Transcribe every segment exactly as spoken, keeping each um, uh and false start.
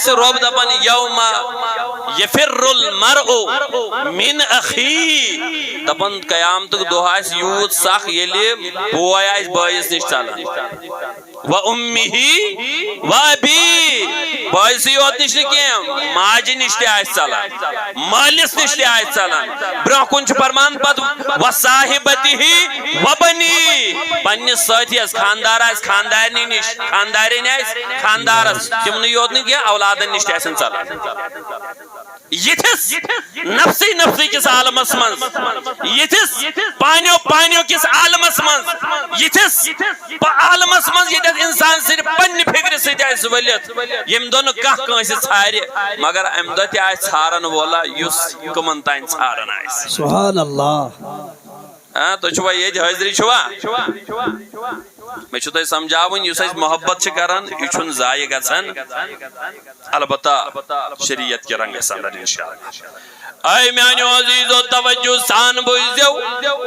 آسہِ رۄب دپان، "یوم یفر المرء من اخیہ"، دپان قیامتُک دۄہ آسہِ یوٗت سخ ییٚلہِ بوے آسہِ بٲیِس نِش ژلان۔ "و امہ و ابی"، بٲیسٕے یوت نِش نہٕ کینٛہہ، ماجہِ نِش تہِ آسہِ ژلان، مٲلِس نِش تہِ آسہِ ژلان۔ برونٛہہ کُن چھُ فرمان پتہٕ، "و صاحبتہ و بنی"، پننِس سٲتھی یس، خاندار آسہِ خاندارنہِ نِش، خاندارِنۍ آسہِ خاندارس، تِمنٕے یوت نہٕ کینٛہہ، اولادن نِش تہِ آسن ژلان۔ یِتھِس نفسی نفسی کِس عالمس منٛز، یِتھِس پانیو پانیو کِس عالمس منٛز، یِتھِس پ-، عالمس منٛز ییٚتٮ۪تھ انسان صرف پننہِ فکرِ سۭتۍ آسہِ ؤلِتھ، ییٚمہِ دۄہ نہٕ کانٛہہ کٲنٛسہِ ژھارِ، مگر امہِ دۄہ تہِ آسہِ ژھارن وولا یُس کٕمن تام ژھارن آسہِ۔ سبحان اللہ۔ ہاں، تُہۍ چھِوا ییٚتہِ حٲضری چھِوا؟ مےٚ چھُ تۄہہِ سمجھاوُن، یُس اَسہِ محبت چھِ کران، یہِ چھُنہٕ ضایع گژھان۔ البتہ شریعت کہِ رنگس اندر انشاءاللہ۔ اے میانیو عزیزو، توجہ سان بوٗزِو،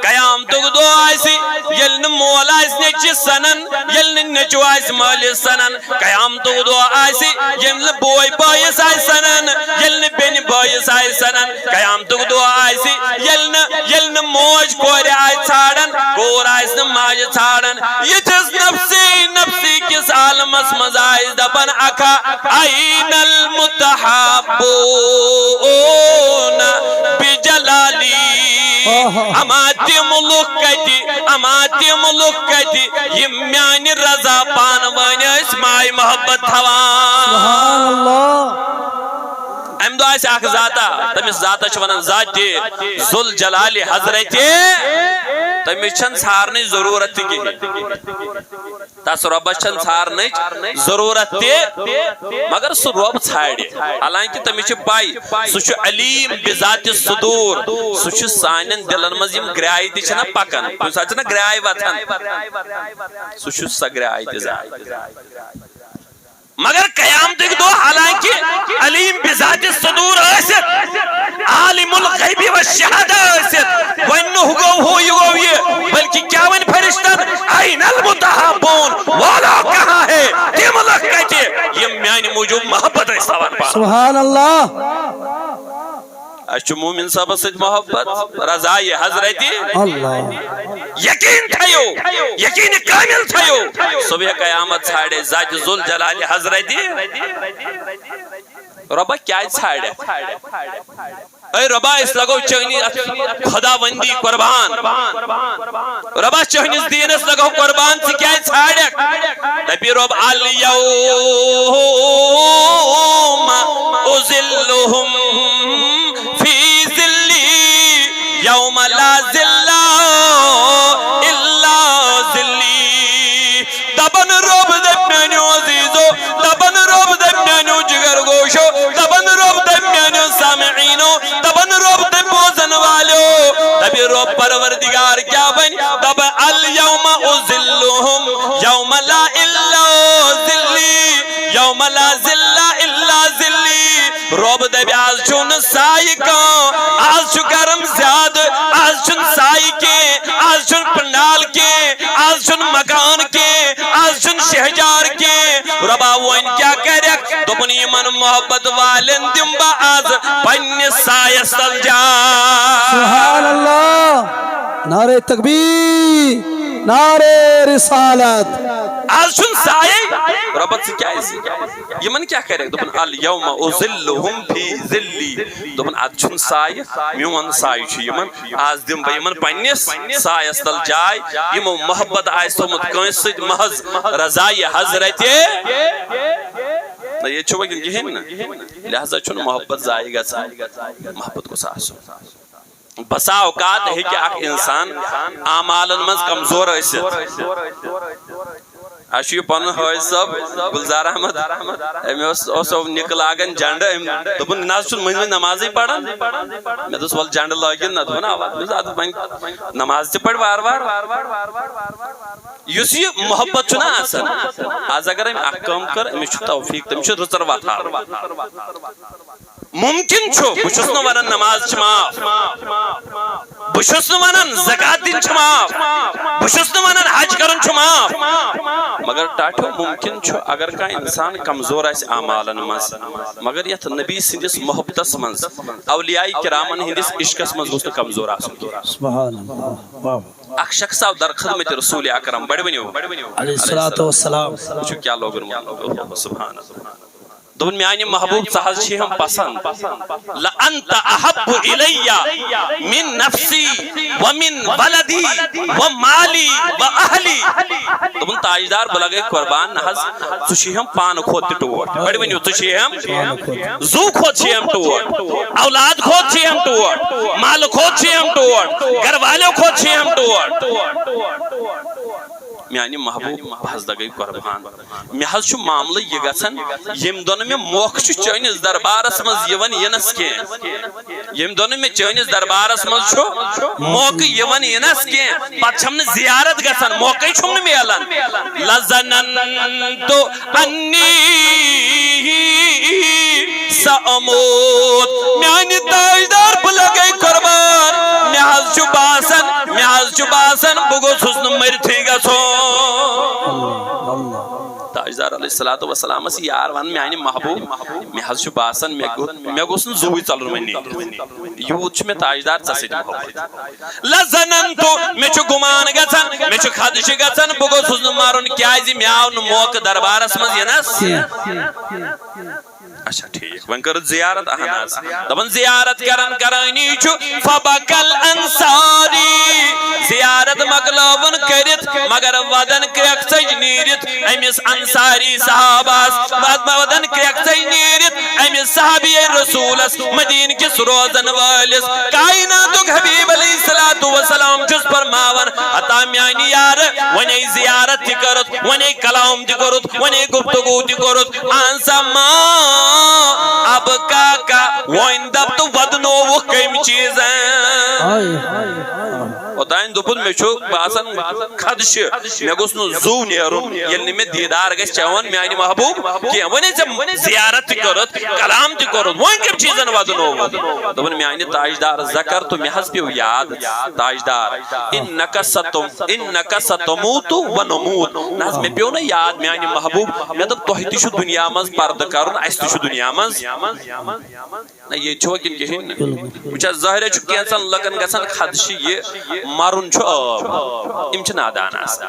قیامتُک دۄہ آسہِ، ییٚلہِ نہٕ مول آسہِ نیٚچوِس سنان، ییٚلہِ نہٕ نیٚچو آسہِ مٲلِس سنان، قیامتُک دۄہ آسہِ، ییٚلہِ نہٕ بوے بٲیِس آسہِ سنان، ییٚلہِ نہٕ بیٚنہِ بٲیِس آسہِ سنان، قیامتُک دۄہ آسہِ، ییٚلہِ نہٕ، ییٚلہِ نہٕ موج کورِ آسہِ ژھانڈان، کوٗر آسہِ نہٕ ماجہِ ژھانڈان۔ یِتھِس نفسی نفسی کِس عالمس منٛز آسہِ دپان، اکھا، "این المتحابون بجلالی"۔ آہا۔ اما تِم لُکھ کتہِ، اما تِم لُکھ کتہِ، یِم میانہِ رضا پانہٕ ؤنۍ ٲسۍ ماے محبت تھاوان۔ سبحان اللہ۔ امہِ دۄہ آسہِ اکھ ذاتا، تٔمِس ذاتس چھِ ونان ذاتِ ذوالجلال حضرت۔ تٔمِس چھنہٕ ژھارنٕچ ضروٗرت تہِ کِہیٖنۍ۔ تس رۄبس چھنہٕ ژھارنٕچ ضروٗرت تہِ، مگر سُہ رۄب ژھانڈِ۔ حالانکہ تٔمِس چھِ پَے، سُہ چھُ علیم بذات الصدور، سُہ چھُ سانٮ۪ن دِلن منٛز یِم گرٛایہِ تہِ چھِنہ پکان، کُنہِ ساتہٕ چھِنہ گرٛایہِ وۄتھان، سُہ چھُ سۄ گرٛاے تہِ زانان۔ مگر قیامتٕکۍ دۄہ حالانکہ علیم بذات الصدور ٲسِتھ، عالم الغیب و شہادہ ٲسِتھ، وۄنۍ نہٕ ہُہ گوٚو ہُہ، یہِ گوٚو یہِ، بلکہ کیٛاہ وَنہِ فرشتن، "این المتحابون"، والا کہاں ہے؟ تِم لُکھ کتہِ یِم میانہِ موٗجوٗب محبت ٲسۍ تھاوان پانہٕ؟ سبحان اللہ۔ اسہِ چھُ مومن صٲبس سۭتۍ محبت، رضایہِ حضرت۔ اللہ۔ یقین تھٲیِو، یقین کامل تھٲیِو۔ صبح قیامت ژھانڈِ ذاتِ ذوالجلال حضرت۔ رۄبا کیازِ ژھانڈکھ؟ اے رۄبا، أسۍ لگو چٲنی اتھ خداوندی قربان۔ رۄبا، چٲنِس دیٖنس لگو قربان، ژٕ کیازِ ژھانڈکھ؟ دپہِ رۄب، "الیوم اظلہم فی ظلی یوم لا ظل الا ظلی۔" دپن رۄب دپہِ میانیو عزیزو، دپن رۄب دپہِ میانیو جگر گوشو، دپن رۄب دپہِ میانیو سامعینو، دپن رۄب دپہِ بوزن والیو، دپہِ رۄب پروردگار کیٛاہ ونہِ؟ دپہِ، "الیوم اظلہم یوم لا الا ظلی، یوم لا ظل الا ظلی۔" رۄب دپہِ، "آز چھُنہٕ سایہِ کانٛہہ، آز چھُ گرم زیادٕ، آز چھُنہٕ سایہِ کینٛہہ، آز چھُنہٕ پنڈال کینٛہہ، آز چھُنہٕ مکان کینٛہہ، آز چھُنہٕ شہجار کینٛہہ۔" رۄبا، وۄنۍ کیٛاہ کرکھ؟ دوٚپُن، یِمن محبت والٮ۪ن دِمہٕ بہٕ آز پننِس سایس تل جاے۔ سبحان اللہ۔ نعرہ تکبیر، نعرہ رسالت۔ آز چھُنہٕ سایے۔ رۄبا، ژٕ کیٛازِ؟ یِمن کیٛاہ کرکھ؟ دوٚپُن، "الیوم اظلہم فی ظلی۔" دوٚپُن، ادٕ چھُنہٕ سایہِ، میون سایہِ چھُ یِمن۔ آز دِمہٕ بہٕ یِمن پننِس سایس تل جاے۔ یِمو محبت آسہِ تھوٚومُت کٲنٛسہِ سۭتۍ محض رضایہِ حضرت۔ نہ، ییٚتہِ چھُ وۄنۍ کِہیٖنۍ نہٕ۔ لہذا چھُنہٕ محبت ضایع گژھان۔ محبت گوٚژھ آسُن۔ بسا اوقات ہیٚکہِ اکھ انسان اعمالن منٛز کمزور ٲسِتھ۔ اسہِ چھُ یہِ پنُن حٲج صٲب گلزار احمد، أمۍ اوس، اوس سُہ نِکہٕ لاگان جنڈٕ، أمۍ دوٚپُن، "نہ حظ چھُنہٕ مٔنٛزۍ مٔنٛزۍ نمازٕے پران۔" مےٚ دوٚپُس، "ولہٕ جنڈٕ لٲگِن نا۔" دوٚپُن، "اوا۔" دوٚپُس، "ادٕ وۄنۍ نماز تہِ پرِ وارٕ وارٕ۔" یُس یہِ محبت چھُنہ آسان، آز اگر أمۍ اکھ کٲم کٔر، أمِس چھُ توفیق، تٔمِس چھُ رٕژر وتھ ہاوٕنۍ۔ ممکن چھُ، بہٕ چھُس نہٕ ونان نماز چھِ معاف۔ بہٕ چھُس نہٕ ونان زکات دِنۍ چھِ معاف، بہٕ چھُس نہٕ ونان حج کرُن چھُ معاف، مگر ٹاٹھیو ممکن چھُ اگر کانٛہہ انسان کمزور آسہِ اعمالن منٛز، مگر یتھ نبی سٕنٛدِس محبتس منٛز، اولیاء کرامن ہٕنٛدِس عشقس منٛز گوٚژھ نہٕ کمزور آسُن کینٛہہ۔ سبحان اللہ۔ واہ۔ اکھ شخص آو در خدمت رسول اکرم، بڑٕ ؤنِو۔ علیہ الصلوۃ والسلام۔ وٕچھِو کیٛاہ لوگُن ووٚن۔ سبحان اللہ۔ دوٚپُن، میانہِ محبوب، ژٕ حظ چھِ ہم پسند۔ لانت احب الی من نفسی ومن ولدی ومالی واہلی۔ دوٚپُن، تاجدار، بہٕ لگے قربان، نہ حظ، ژٕ چھِ ہم پانہٕ کھۄتہٕ تہِ ٹوٹھ۔ گۄڈٕ ؤنِو، ژٕ چھِ ہم زُو کھۄتہٕ چھِ ہم ٹوٹھ، اولاد کھۄتہٕ چھِ ہم ٹوٹھ، مالہٕ کھۄتہٕ چھِ ہم ٹوٹھ، گرٕ والیو کھۄتہٕ چھِ ہم ٹوٹھ۔ میانہِ محبوب، بہٕ حظ لگے قربان۔ مےٚ حظ چھُ معاملہٕ یہِ گژھان، ییٚمہِ دۄہ نہٕ مےٚ موقعہٕ چھُ چٲنِس دربارس منٛز یِوان یِنس کینٛہہ، ییٚمہِ دۄہ نہٕ مےٚ چٲنِس دربارس منٛز چھُ موقعہٕ یِوان یِنس کینٛہہ، پتہٕ چھَم نہٕ زیارت گژھان، موقعے چھُم نہٕ میلان۔ لظننت انی سأموت۔ میانہِ تاجدار، بہٕ لگے قربان۔ مےٚ حظ چھُ باسان، مےٚ حظ چھُ باسان، بہٕ گوٚژھُس نہٕ مٔرتھٕے گژھُن۔ تاجدار علیہ الصلوۃ والسلامس یار ون، میانہِ محبوب، مےٚ حظ چھُ باسان، مےٚ گوٚ-، مےٚ گوٚژھ نہٕ زُوٕے ژلُن وۄنۍ نیٖرِتھ۔ یوٗت چھُ مےٚ تاجدار ژےٚ سۭتۍ محبت۔ لظننت، مےٚ چھُ گُمان گژھان، مےٚ چھُ خدشہٕ گژھان، بہٕ گوٚژھُس نہٕ مرُن، کیازِ مےٚ آو نہٕ موقعہٕ دربارس منٛز یِنس۔ کینٛہہ۔ اچھا، ٹھیٖک، وۄنۍ کٔرٕتھ زیارت؟ اہن حظ۔ دپان، زیارت کران کرانی چھُ فبکل انصاری، زیارت مۄکلٲوٕن کٔرِتھ، مگر ودن کرٛٮ۪کھ ژٔج نیٖرِتھ أمِس انصاری صحابس، ود-، ودن کرٛٮ۪کھ ژٔج نیٖرِتھ أمِس صحابی رسولس، مدینہ کِس روزن وٲلِس، کائناتُک حبیب علیہ الصلوۃ والسلام چھُس فرماوان، ہتا میانہِ یارٕ، وۄنۍ زیارت تہِ کٔرٕتھ، وۄنۍ کلام تہِ کوٚرُتھ، وۄنۍ گفتگو تہِ کوٚرُتھ، اہن سا ما اب کا کا، وۄنۍ دپ تہٕ ودنووُکھ کٔمۍ چیٖزن؟ ہاے۔ اوٚتانۍ دوٚپُن، مےٚ چھُ باسان خدشہٕ، مےٚ گوٚژھ نہٕ زُو نیرُن، ییٚلہِ نہٕ مےٚ دیٖدار گژھِ چون میانہِ محبوب کینٛہہ۔ وۄنۍ ژےٚ زیارت تہِ کٔرٕتھ، کلام تہِ کوٚرُتھ، وۄنۍ کٔمۍ چیٖزن ودنووُتھ؟ دوٚپُن، میانہِ تاجدار زکر، تہٕ مےٚ حظ پیوٚو یاد، تاجدار، انک ستم، انک ستموت و نموت۔ نہ حظ، مےٚ پیوٚو نہ یاد میانہِ محبوب، مےٚ دوٚپ، تۄہہِ تہِ چھُ دُنیا منٛز پردٕ کرُن، اسہِ تہِ چھُ دُنیا منٛز۔ نہ، ییٚتہِ چھُوا کِنہٕ کِہیٖنۍ نہٕ؟ وٕچھ حظ، ظٲہرہ چھُ کینٛژن لُکن گژھان خدشہٕ یہِ مرُن چھُ عٲب، یِم چھِ نادان آسان۔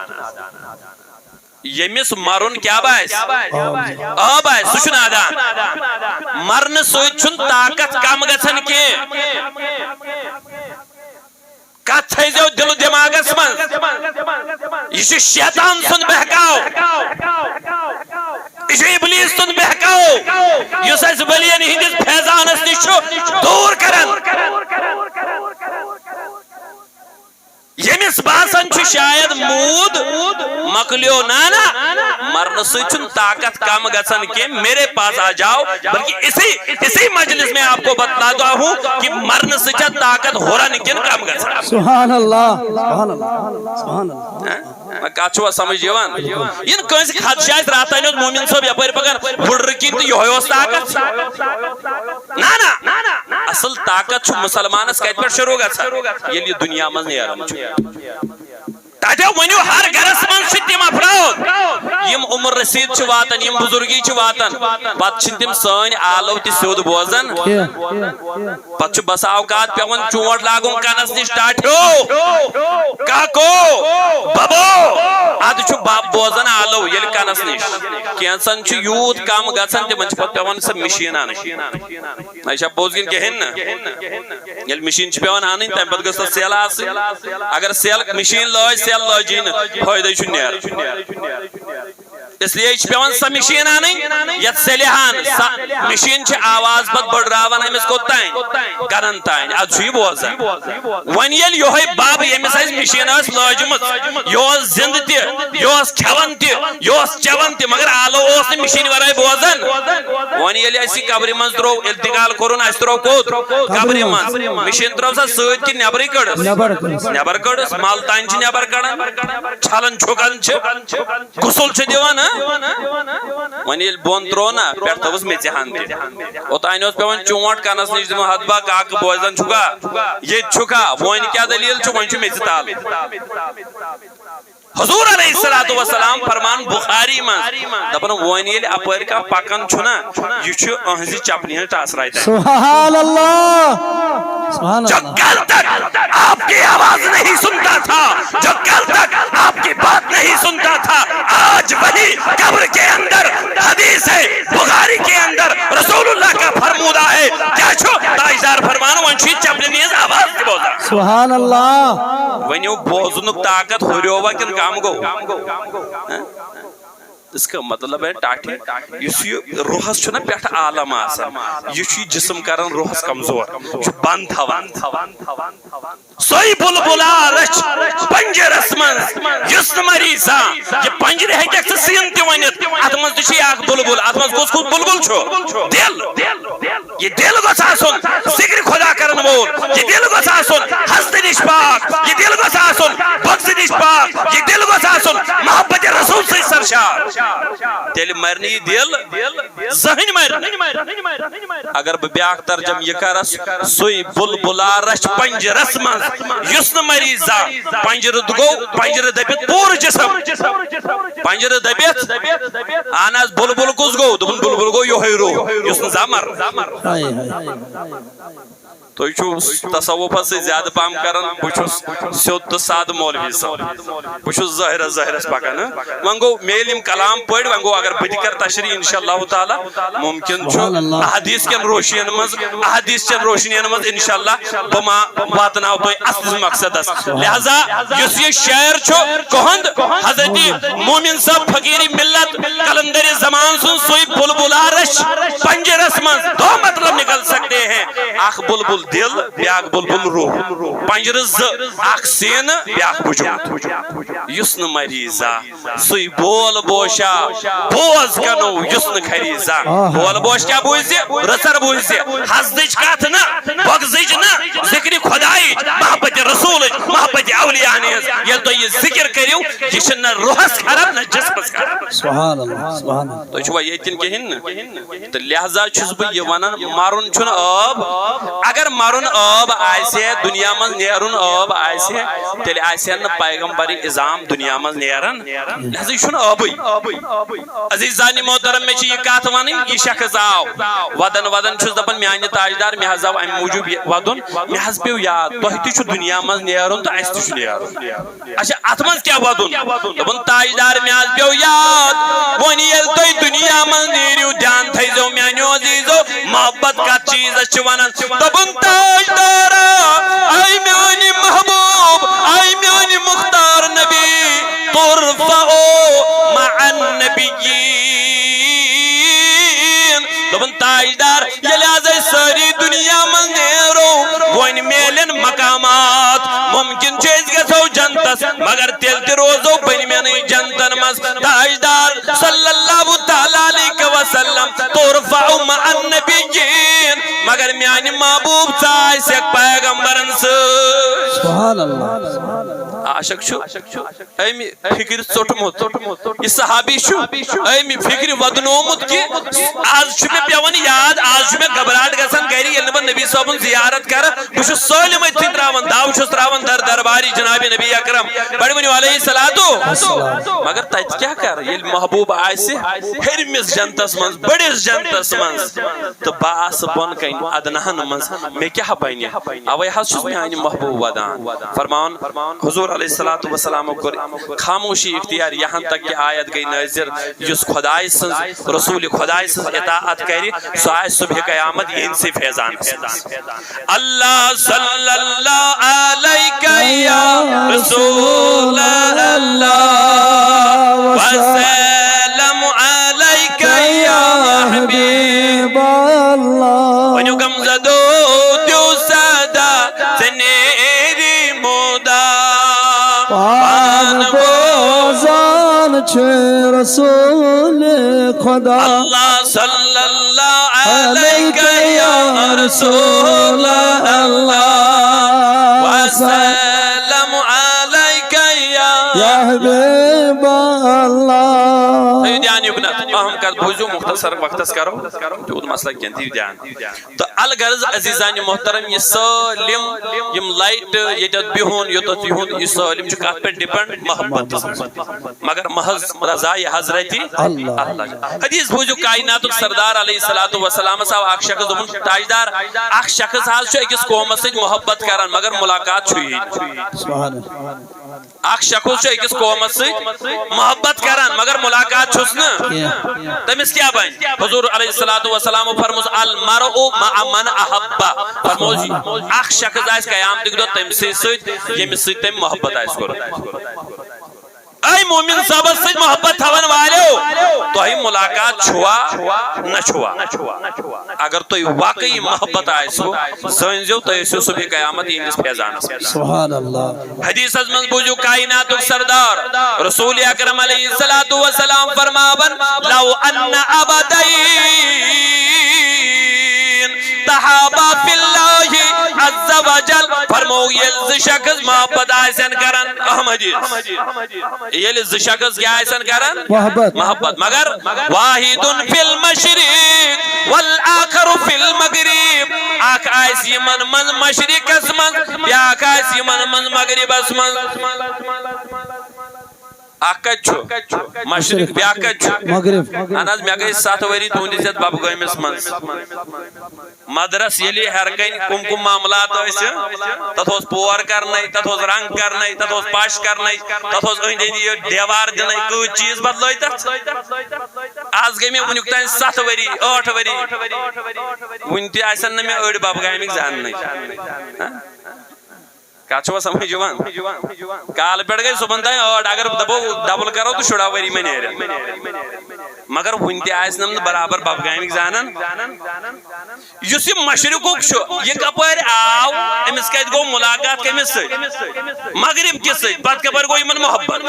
ییٚمِس مرُن کیٛاہ باسہِ؟ عٲب آسہِ، سُہ چھُ نادان۔ مرنہٕ سۭتۍ چھُنہٕ طاقت کم گژھان کینٛہہ۔ کتھ تھٲیزیو دل و دماغس منٛز، یہِ چھُ شیطان سُنٛد بہکاو، یہِ چھُ ابلیس سُنٛد بہکاو، یُس اسہِ ؤلین ہٕنٛدِس فیضانس نِش چھُ دوٗر کران۔ ییٚمِس باسان چھُ شاید موٗد مۄکلیو، نہ نہ، مرنہٕ سۭتۍ چھُنہٕ طاقت کم گژھان کینٛہہ، میرے پاس آ جاؤ، بلکہ اسی اسی مجلس میں آپ کو بتلاتا ہوں کہ مرنہٕ سۭتۍ چھا طاقت ہُران کِنہٕ کم گژھان۔ سبحان اللہ، سبحان اللہ، سبحان اللہ۔ ہہ؟ وۄنۍ کتھ چھُوا سمجھ یِوان؟ یِنہٕ کٲنٛسہِ خدشہٕ آسہِ، راتھ تانۍ اوس مومن صٲب یپٲرۍ پکان وُڈرٕ کِنۍ تہٕ یِہوٚے اوس طاقت۔ نہ نہ، اصل طاقت چھُ مسلمانس کتہِ پٮ۪ٹھ شروع گژھان؟ ییٚلہِ یہِ دُنیا منٛز نیران چھُ۔ تتہِ ؤنِو، ہر گرس منٛز چھِ تِم افراد، یِم عمر رسید چھِ واتان، یِم بزرگی چھِ واتان، پتہٕ چھِنہٕ تِم سٲنۍ آلو تہِ سیوٚد بوزان۔ کینٛہہ۔ پتہٕ چھُ بسا اوقات پٮ۪وان چونٹ لاگُن کنس نِش، ٹاٹھیو، کاکو، ببو۔ ادٕ چھُ بب بوزان آلو ییٚلہِ کنس نِش۔ کینٛژن چھُ یوٗت کم گژھان، تِمن چھِ پتہٕ پٮ۪وان سۄ مِشیٖن انٕنۍ۔ نہ، یہِ چھا پوٚز کِنہٕ کِہیٖنۍ نہٕ؟ ییٚلہِ مِشیٖن چھِ پٮ۪وان اَنٕنۍ، تَمہِ پَتہٕ گٔژھ تَتھ سیل آسٕنۍ۔ اگر سیل، مِشیٖن لٲج، سیل لٲجی نہٕ، فٲیدَے چھُنہٕ نیران۔ اس لیے چھِ پٮ۪وان سۄ مِشیٖن اَنٕنۍ، یَتھ سیلہِ ہَن۔ سۄ مِشیٖن چھِ آواز پَتہٕ بٔڑراوان أمِس کوٚت تام؟ کَنَن تام۔ اَدٕ چھُ یہِ بوزان۔ وۄنۍ ییٚلہِ یِہوٚے بَب، ییٚمِس اَسہِ مِشیٖن ٲس لٲجمٕژ، یہِ اوس زِندٕ تہِ، یہِ اوس کھٮ۪وان تہِ، یہِ اوس چٮ۪وان تہِ، مگر آلو اوس نہٕ مِشیٖنہِ وَرٲے بوزان۔ وۄنۍ ییٚلہِ اَسہِ یہِ قبرِ منٛز ترٛوو، انتقال کوٚرُن، اَسہِ ترٛوو کوٚت؟ قبرِ منٛز۔ مِشیٖن ترٛٲو سا سۭتۍ کِنہٕ نٮ۪برٕے کٔڑٕس؟ نٮ۪بر کٔڑٕس۔ نٮ۪بر کٔڑٕس، مَل تام چھِ نٮ۪بر کَڑان، چھَلان چھُکان چھِ، غسل چھِ دِوان، وۄنۍ ییٚلہِ بۄن ترٛوو نا، پٮ۪ٹھٕ تھٲوٕس میٚژِ ہَن تہِ۔ اوٚتانۍ اوس پٮ۪وان چونٛٹھ کَنَس نِش دِمُن، "ہَتہٕ با کاکہٕ، بوزان چھُکھا؟ ییٚتہِ چھُکھا؟ وۄنۍ کیٛاہ دٔلیٖل چھُ؟ وۄنۍ چھُ میٚژِ تَل۔" حضور علیہ الصلوۃ والسلام فرمان بخاری منٛز، دَپان، وۄنۍ ییٚلہِ اَپٲرۍ کانٛہہ پَکان چھُ نا، یہِ چھُ أہنٛزِ چپنہِ ہٕنٛز ٹاسراے تَل۔ سبحان اللہ۔ سبحان جو اللہ۔ کل تک آپ کی آواز نہیں سنتا تھا، جو کل تک آپ کی بات نہیں سنتا تھا، آج وہی قبر کے اندر، حدیث ہے بخاری کے اندر، رسول اللہ کا فرمودہ ہے۔ کیا چھو؟ تاجدار فرمان، وۄنۍ چھُ یہِ چپلہِ ہٕنٛز آواز تہِ بوزان۔ سبحان اللہ۔ وۄنۍ یہِ بوزنُک طاقت ہُریووا کِنہٕ کم گوٚو؟ ہاں؟ اس کا مطلب ہے ٹاٹھے، یُس یہِ روحس چھُنہ پٮ۪ٹھٕ عالم آسان، یہِ چھُ یہِ جسم کران روحس کمزور، یہِ چھُ بند تھاوان۔ سۄے بُلبُلا رچھ پنجرس منٛز، یُس نہٕ مریض آ، یہِ پنجرٕ ہیٚکٮ۪کھ ژٕ سیٖن تہِ ؤنِتھ، اتھ منٛز تہِ چھُ یہِ اکھ بُلبُل۔ اتھ منٛز کُس کُس بُلبُل چھُ؟ دِل۔ یہِ دِل گوٚژھ آسُن ذِکرِ خۄدا کرن وول۔ یہِ دِل گوٚژھ آسُن حسدٕ نِش پاک۔ یہِ دِل گوٚژھ آسُن بغضہٕ نِش پاک۔ یہِ دِل گوٚژھ آسُن محبت رسول سۭتۍ سرشار۔ تیٚلہِ مرِ نہٕ یہِ دِل زٕہٕنۍ، مرِ نہٕ۔ اگر بہٕ بیٛاکھ ترجمہٕ یہِ کرس، سُے بُلبُلا رچھ پنجرس منٛز، یُس نہٕ مریض زانٛہہ۔ پنجرٕ گوٚو، پنجرٕ دٔپِتھ پوٗرٕ جسم۔ پنجرٕ دٔپِتھ۔ اہن حظ، بُلبُل کُس گوٚو؟ دوٚپُن، بُلبُل گوٚو یِہوٚے روح، یُس نہٕ زانٛہہ مَر۔ ہاے ہاے۔ تُہۍ چھِو تصوفس سۭتۍ زیادٕ پہم کران، بہٕ چھُس سیوٚد تہٕ سادٕ مولوی صٲب۔ بہٕ چھُس ظٲہرس ظٲہرس پکان، ہاں؟ وۄنۍ گوٚو، مےٚ ییٚلہِ یِم کلام پٔرۍ، وۄنۍ گوٚو، اگر بہٕ تہِ کرٕ تشریح، انشاء اللہ تعالیٰ، مُمکِن چھُ سبحان اللہ۔ احادیث کٮ۪ن روشنین منٛز، احادیث چٮ۪ن روشنین منٛز، انشاء اللہ، بہٕ ما واتناو تۄہہِ اصلِس مقصدس۔ لہذا یُس یہِ شعر چھُ، کُہُنٛد حضرت مومن صٲب فقیری ملت قلندر زمان سُنٛد، سُے بُلبُلا رچھ پنجرس منٛز دو مطلب نکل سکتے ہیں، اکھ بُلبُل دِل، بیٛاکھ بُلبُل روح۔ پنجرٕ زٕ، اکھ سینہٕ، بیٛاکھ وجود۔ یُس نہٕ مریض آ، سُے بول بوشا، بوز کنو یُس نہٕ خریزا۔ آہا۔ بول بوش کیٛاہ بوٗزِ؟ رٕژر بوٗزِ۔ حسدٕچ کتھ نہٕ، بغضٕچ نہٕ، ذِکرِ خۄدایِچ، محبت رسوٗلٕچ، محبت اولیاہن ہٕنٛز۔ ییٚلہِ تُہۍ یہِ ذِکِر کٔرِو، یہِ چھُنہٕ نہ روحس خراب، نہ جسمس خراب۔ سبحان اللہ، سبحان اللہ۔ تُہۍ چھِوا ییٚتہِ کِنہٕ کِہیٖنۍ نہٕ؟ تہٕ لہذا چھُس بہٕ یہِ ونان، مرُن چھُنہٕ عٲب۔ اگر مرُن عٲب آسہِ ہے، دُنیا منٛز نیرُن عٲب آسہِ ہے، تیٚلہِ آسہِ ہے نہٕ پیغمبر عظام دُنیا منٛز نیران۔ لہذا یہِ چھُنہٕ عٲبٕے۔ عزیزانِ محترم، مےٚ چھِ یہِ کتھ ونٕنۍ، یہِ شخص آو۔ ودن ودن چھُس دپان، میانہِ تاجدار، مےٚ حظ آو امہِ موٗجوٗب یہِ ودُن، مےٚ حظ پیوٚو یاد، تۄہہِ تہِ چھُ دُنیا منٛز نیرُن تہٕ اسہِ تہِ چھُ نیرُن۔ اچھا، اتھ منٛز کیٛاہ ودُن؟ دوٚپُن، تاجدار، مےٚ حظ پیوٚو یاد، وۄنۍ ییٚلہِ تُہۍ دُنیا منٛز نیٖرِو، دھیان تھٲیزیو میانیو عزیزو، محبت کتھ چیٖزس چھِ ونان۔ دوٚپُن، تاجدارا، اے میانہِ محبوب، اے میانہِ مختار نبی، ترفع مع النبیین۔ دوٚپُن، تاجدار، ییٚلہِ حظ أسۍ سٲری دُنیا منٛز نیرو، وۄنۍ میلن مقامات۔ مُمکِن چھُ أسۍ گژھو جنتس، مگر تیٚلہِ تہِ روزو بٔنمٮ۪نٕے جنتن منٛز۔ تاجدار صلی اللہ تعالیٰ علیہ وسلم، ترفع مع النبیین، مگر میانہِ محبوب ژٕ آسکھ پیغمبرن سۭتۍ۔ سبحان اللہ۔ عاشق چھُ امہِ فکرِ ژوٚٹمُت۔ یہِ صحابی چھُ امہِ فکرِ ودنومُت کہِ آز چھُ مےٚ پٮ۪وان یاد، آز چھُ مےٚ گھبراہٹ گژھان گرِ، ییٚلہِ نہٕ بہٕ نبی صٲبُن زیارت کرٕ، بہٕ چھُس سٲلِم أتھی تراوان، داو چھُس تراوان در دربارِ جناب نبی اکرم۔ بڑٕ ؤنِو علیہ الصلوۃ۔ السلام۔ مگر تتہِ کیٛاہ کرٕ، ییٚلہِ محبوب آسہِ ہیٚرمِس جنتس منٛز، بٔڑِس جنتس منٛز، تہٕ بہٕ آسہٕ بۄن کنہِ ادناہن منٛز، مےٚ کیٛاہ بنہِ؟ اوے حظ چھُس میانہِ محبوب ودان۔ فرماوان، حضور علیہ الصلوۃ والسلام کوٚر خاموشی اختیار، یہاں تک کہ آیت گئی نازل، یُس خدائے سٕنٛز، رسول خدائے سٕنٛز اطاعت کرِ، سُہ آسہِ صبح قیامت یِہنٛدسٕے فیضانس منٛز۔ اللہ صلی اللہ علیک یا رسول اللہ، وسلم علیک یا حبیب اللہ۔ ؤنِو غم زدو دیو صدا، ژےٚ نیری مودا۔ پان بوزان چھُ رسول خدا۔ اللہ صلی اللہ علیک یا رسول اللہ، وسلم علیک یا، یا حبیب اللہ۔ تھٲیِو سر وقتس کرو تیوٗت مسلہٕ کینٛہہ، دِیِو دھیان۔ تہٕ الغرض عزیزان محترم، یہِ سٲلِم، یِم لایٹہٕ، ییٚتٮ۪تھ بِہُن، یوٚتَتھ یِہُنٛد، یہِ سٲلِم چھُ کَتھ پٮ۪ٹھ ڈِپٮ۪نٛڈ؟ محبتس پٮ۪ٹھ۔ مگر محض رضایہِ حضرتی اللہ۔ اللہ۔ حدیث بوٗزِو، کائناتُک سردار علیہ الصلوۃ والسلامس آو اکھ شخص، دوٚپُن، تاجدار، اکھ شخص حظ چھُ أکِس قومس سۭتۍ محبت کران، مگر ملاقات چھُ یی نہٕ۔ سبحان اللہ۔ اکھ شخص چھُ أکِس قومس سۭتۍ محبت کران، مگر ملاقات چھُس نہٕ۔ کینٛہہ۔ تٔمِس کیٛاہ بنہِ؟ حضور علیہ الصلوۃ والسلام فرموس، المرء مع من احب۔ فرموس، اکھ شخص آسہِ قیامتٕکۍ دۄہ تٔمۍ سٕے سۭتۍ، ییٚمِس سۭتۍ تٔمۍ محبت آسہِ کوٚرمُت۔ اے مومن صٲبس سۭتۍ محبت تھاون والیو، تۄہہِ ملاقات چھُوا نہ چھُوا؟ اگر تۄہہِ واقعی محبت آسِوٕ، زٲنۍزیو تُہۍ ٲسِو صبح قیامت یِہنٛدِس فیضانس منٛز۔ سبحان اللہ۔ حدیثس منٛز بوٗزِو کائناتُک سردار رسول اکرم علیہ الصلوۃ والسلام فرماون، لو ان عبدین تحابا فی اللہ عز وجل، فرموو ییٚلہِ زٕ شخص محبت آسن کران، اہم حدیث، ییٚلہِ زٕ شخص کیٛاہ آسن کران؟ محبت۔ محبت۔ مگر واحد فی المشرق والآخر فی المغرب، اکھ آسہِ یِمن منٛز مشرقس منٛز، بیٛاکھ آسہِ یِمن منٛز مغربس منٛز۔ اکھ کتہِ چھُ؟ مشرق۔ بیٛاکھ کتہِ چھُ؟ مغرب۔ اہن حظ، مےٚ گٔے ستھ ؤری تُہنٛدِس یتھ ببگٲمِس منٛز۔ مدرس ییٚلہِ ہیرٕ کنہِ کُم کُم معاملات ٲسۍ، تتھ اوس پور کرنَے، تتھ اوس رنگ کرنَے، تتھ اوس پش کرنَے، تتھ اوس أنٛدۍ أنٛدۍ یہِ دیوار دِنَے، کۭتۍ چیٖز بدلٲے تتھ۔ از گٔے مےٚ وُنیُک تام ستھ ؤری، ٲٹھ ؤری، وُنہِ تہِ آسن نہٕ مےٚ أڑۍ ببگامٕکۍ زاننٕے۔ ہہ؟ کتھ چھُوا سمجھ یِوان؟ کالہٕ پٮ۪ٹھ گٔے صُبحن تام ٲٹھ، اگر دپو ڈبل کرو تہٕ شُراہ ؤری مہ نیرن۔ مگر وُنہِ تہِ آسہِ نہٕ برابر ببگامٕکۍ زانان۔ یُس یہِ مشرقُک چھُ، یہِ کپٲرۍ آو؟ أمِس کتہِ گوٚو ملاقات کٔمِس سۭتۍ؟ مغرب کِس سۭتۍ۔ پتہٕ کپٲرۍ گوٚو یِمن محبت؟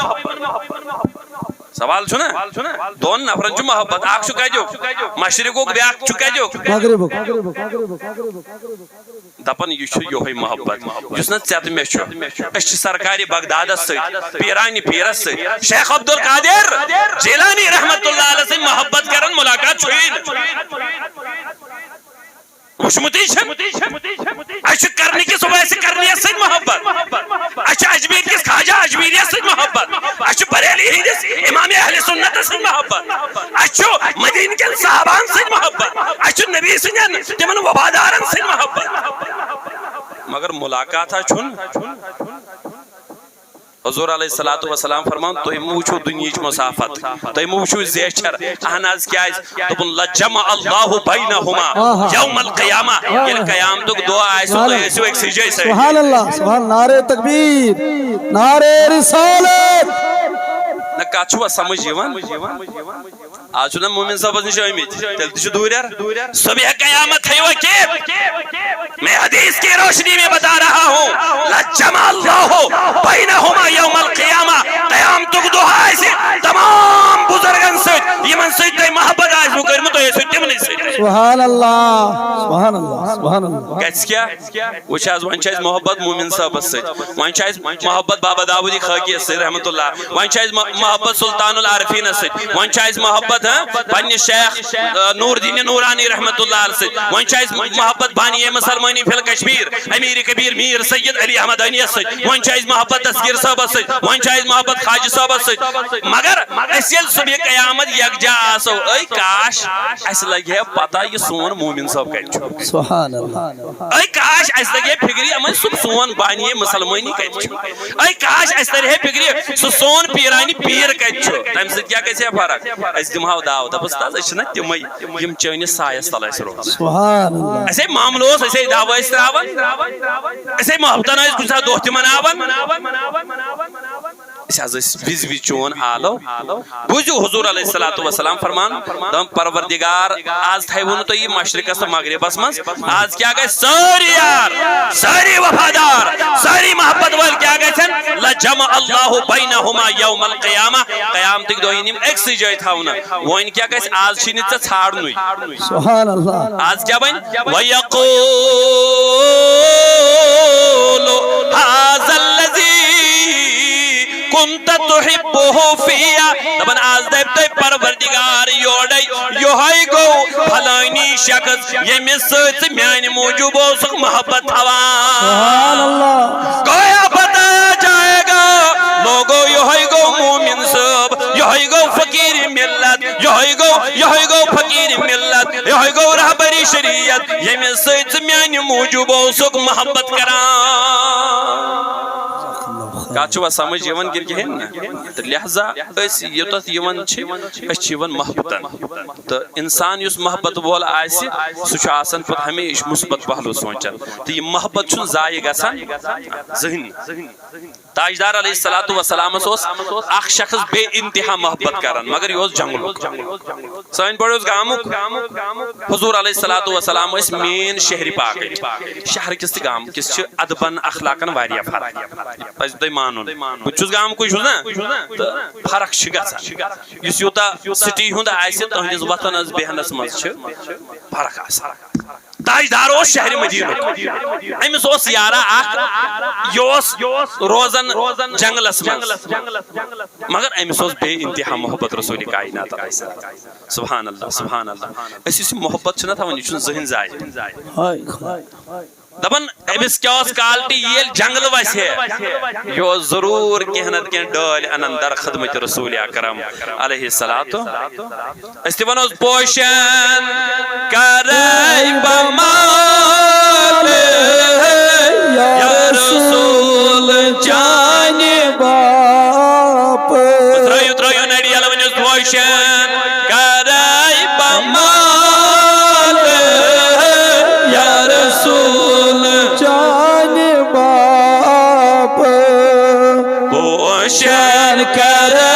سوال چھُنہ؟ دۄن نفرن چھُ محبت، اکھ چھُ کتیُک؟ مشرقُک، بیٛاکھ چھُ کتیُک؟ مغربُک۔ دپان، یہِ چھُ یِہوٚے محبت یُس نہٕ ژےٚ تہٕ مےٚ چھُ۔ أسۍ چھِ سرکارِ بغدادس سۭتۍ، پیرانِ پیرس سۭتۍ، شیخ عبدالقادر جیلانی رحمت اللہ علیہ سۭتۍ محبت کران، ملاقات چھُیی نہٕ۔ وٕچھمُتٕے چھِ۔ اَسہِ چھُ کرنہٕ کِس اُویسہِ کرنیَس سۭتۍ محبت۔ اَسہِ چھُ اجمیٖر کِس خواجہ اجمیٖریَس سۭتۍ محبت۔ اَسہِ چھُ بریلی ہٕنٛدِس امام اہل سنتس سۭتۍ محبت۔ اَسہِ چھُ مدیٖنہٕ کٮ۪ن صحابہن سۭتۍ محبت۔ اَسہِ چھُ نبی سٕنٛدٮ۪ن تِمن وفادارن سۭتۍ محبت۔ مگر ملاقات ہا چھُنہٕ۔ حضور علیہ الصلوۃ والسلام فرمان، تُہۍ مہٕ وٕچھِو دُنیہٕچ مسافت، تُہۍ مہٕ وٕچھِو زیچھر۔ اہن حظ، کیازِ؟ دوٚپُن، لجمع اللہ بینہما یوم القیامہ۔ ییٚلہِ قیامتُک دۄہ آسہِ، تُہۍ ٲسِو أکسٕے جایہِ سۭتۍ۔ سبحان اللہ، سبحان، نعرہ تکبیر، نعرہ رسالت۔ نہ، کتھ چھُوا سمجھ یِوان؟ آز چھُنہ مومن صٲبس نِش آمٕتۍ، تیٚلہِ تہِ چھُ دوٗریر۔ صبح قیامت تھٲیِو أکیٛاہ۔ میں حدیث کی روشنی میں بتا رہا ہوں، لجمع اللہ بینہما یوم القیامہ۔ قیامتُک دۄہ آسہِ تمام بزرگن سۭتۍ، یِمن سۭتۍ تۄہہِ محبت آسِوٕ کٔرمٕژ، تُہۍ ٲسِو تِمنٕے سۭتۍ۔ سبحان اللہ، سبحان اللہ، سبحان اللہ۔ گژھِ کیٛاہ؟ وٕچھ حظ، وۄنۍ چھِ اَسہِ محبت مومن صٲبس سۭتۍ، وۄنۍ چھِ اَسہِ محبت بابا داوودی خاکی یس سۭتۍ رحمت اللہ، وۄنۍ چھِ اَسہِ مح-، محبت سلطان العارفینس سۭتۍ، وۄنۍ چھِ اَسہِ محبت، ہاں، پننہِ شیخ، آ، نور دین نورانی رحمت اللہ علیہ سۭتۍ، وۄنۍ چھِ اَسہِ محبت بانی مسلمانی فی الکشمیر امیر کبیر میر سید علی احمدانی یس سۭتۍ، وۄنۍ چھِ اَسہِ محبت دستگیر صٲبس سۭتۍ، وۄنۍ چھِ اَسہِ محبت خواجہ صٲبس سۭتۍ۔ مگر أسۍ ییٚلہِ صبح قیامت یکجا آسو، اے کاش، اَسہِ لگہِ ہے پتہ یہِ سون مومن صٲب کتہِ چھُ۔ سبحان اللہ۔ اے کاش، اَسہِ لگہِ ہے فکرِ، یِمن سُہ سون بانی مسلمٲنی کتہِ چھُ۔ اے کاش، اَسہِ ترِ ہے فکرِ، سُہ سون پیرانی پیر کتہِ چھُ۔ تمہِ سۭتۍ کیٛاہ گژھِ ہے فرق؟ أسۍ دِمہو دعوت، دپس، تس، أسۍ چھِنہ تِمے، یِم چٲنِس سایس تل اَسہِ روزان۔ سبحان اللہ۔ اَسے معاملہٕ اوس، أسے دعوہ ٲسۍ تراوان، أسے محبتن ٲسۍ کُنہِ ساتہٕ دۄہ تہِ مناوان۔ أسۍ حظ ٲسۍ وِزِ وِزِ چون آلو۔ بوٗزِو حضور علیہ الصلوۃ والسلام فرمان، دَپان، پروردگار، آز تھایوٕ نہٕ تُہۍ یہِ مشرقس تہٕ مغربس منٛز، آز کیٛاہ گژھِ؟ سٲری یار، سٲری وفادار، سٲری محبت وٲلۍ کیٛاہ گژھن؟ لجمع اللہ بینہما یوم القیامہ، قیامتٕکۍ دۄہ یِن یِم أکسٕے جایہِ تھاونہٕ۔ وۄنۍ کیٛاہ گژھِ؟ آز چھِی نہٕ ژےٚ ژھانڈنُے۔ سبحان اللہ۔ آز کیٛاہ بنہِ؟ وَيَقُولُ هَذَا الَّذِي كُنْتَ تُحِبُّهُ فِيَّ۔ دَپان، آز دَپہِ تۄہہِ پروردگار، یورے، یہے گوٚو فلٲنی شخص، ییٚمِس سۭتۍ ژٕ میانہِ موٗجوٗب اوسُکھ محبت تھاوان۔ سبحان اللہ۔ گویا بتایا جائے گا، لوگو، یہے گوٚو مومن صٲب، یہے گوٚو فقیٖر ملت، یہے گوٚو، یہے گوٚو فقیٖر ملت، یہے گوٚو رہبری شریعت، ییٚمِس سۭتۍ ژٕ میانہِ موٗجوٗب اوسُکھ محبت کران۔ کتھ چھُوا سمجھ یِوان کِنہٕ کِہیٖنۍ نہٕ؟ تہٕ لہذا أسۍ یوٚتتھ یِوان چھِ، أسۍ چھِ یِوان محبتن۔ تہٕ انسان یُس محبت وول آسہِ، سُہ چھُ آسان پتہٕ ہمیشہِ مثبت پہلو سونچان۔ تہٕ یہِ محبت چھُنہٕ ضایع گژھان زٕہٕنۍ۔ تاجدار علیہ الصلوۃ والسلامس اوس اکھ شخص بے انتہا محبت کران، مگر یہِ اوس جنگلُک۔ سٲنۍ پٲٹھۍ اوس گامُک۔ حضور علیہ الصلوۃ والسلام ٲسۍ مین شہرِ پاکٕکۍ۔ شہرٕ کِس تہٕ گامہٕ کِس چھِ ادبن اخلاقن واریاہ فرق۔ پزِ تۄہہِ مانُن۔ بہٕ تہِ چھُس گامہٕ کُے چھُس نا، تہٕ فرق چھِ گژھان۔ یُس یوٗتاہ سٹی ہُنٛد آسہِ، تُہنٛدِس وۄتھنس بیہنس منٛز چھِ فرق آسان۔ تاجدار اوس شہرِ مدینُک۔ أمِس اوس یارا اکھ، یہِ اوس روزان جنگلس منٛز، مگر أمِس اوس بے انتہا محبت رسول کائنات علیہ السلام۔ سبحان اللہ، سبحان اللہ۔ أسۍ یُس یہِ محبت چھِنہ تھاوان، یہِ چھُنہٕ زٕہٕنۍ ضایع۔ ہاے خۄدایا۔ دپان أمِس کیٛاہ ٲس quality، ییٚلہِ جنگلہٕ وسہِ ہے، یہِ اوس ضروٗر کینٛہہ نتہٕ کینٛہہ ڈٲلۍ انان در خدمت رسول اکرم علیہ الصلوۃ۔ أسۍ تہِ ونوس پوشن کرے بہ مال یا رسول چانہِ باپ۔ ترٲیِو، ترٲیِو نڑی یلہٕ، ؤنِو پوشن کرے بہ مال یا رسول۔ چانہِ باپ۔ پوشن کرے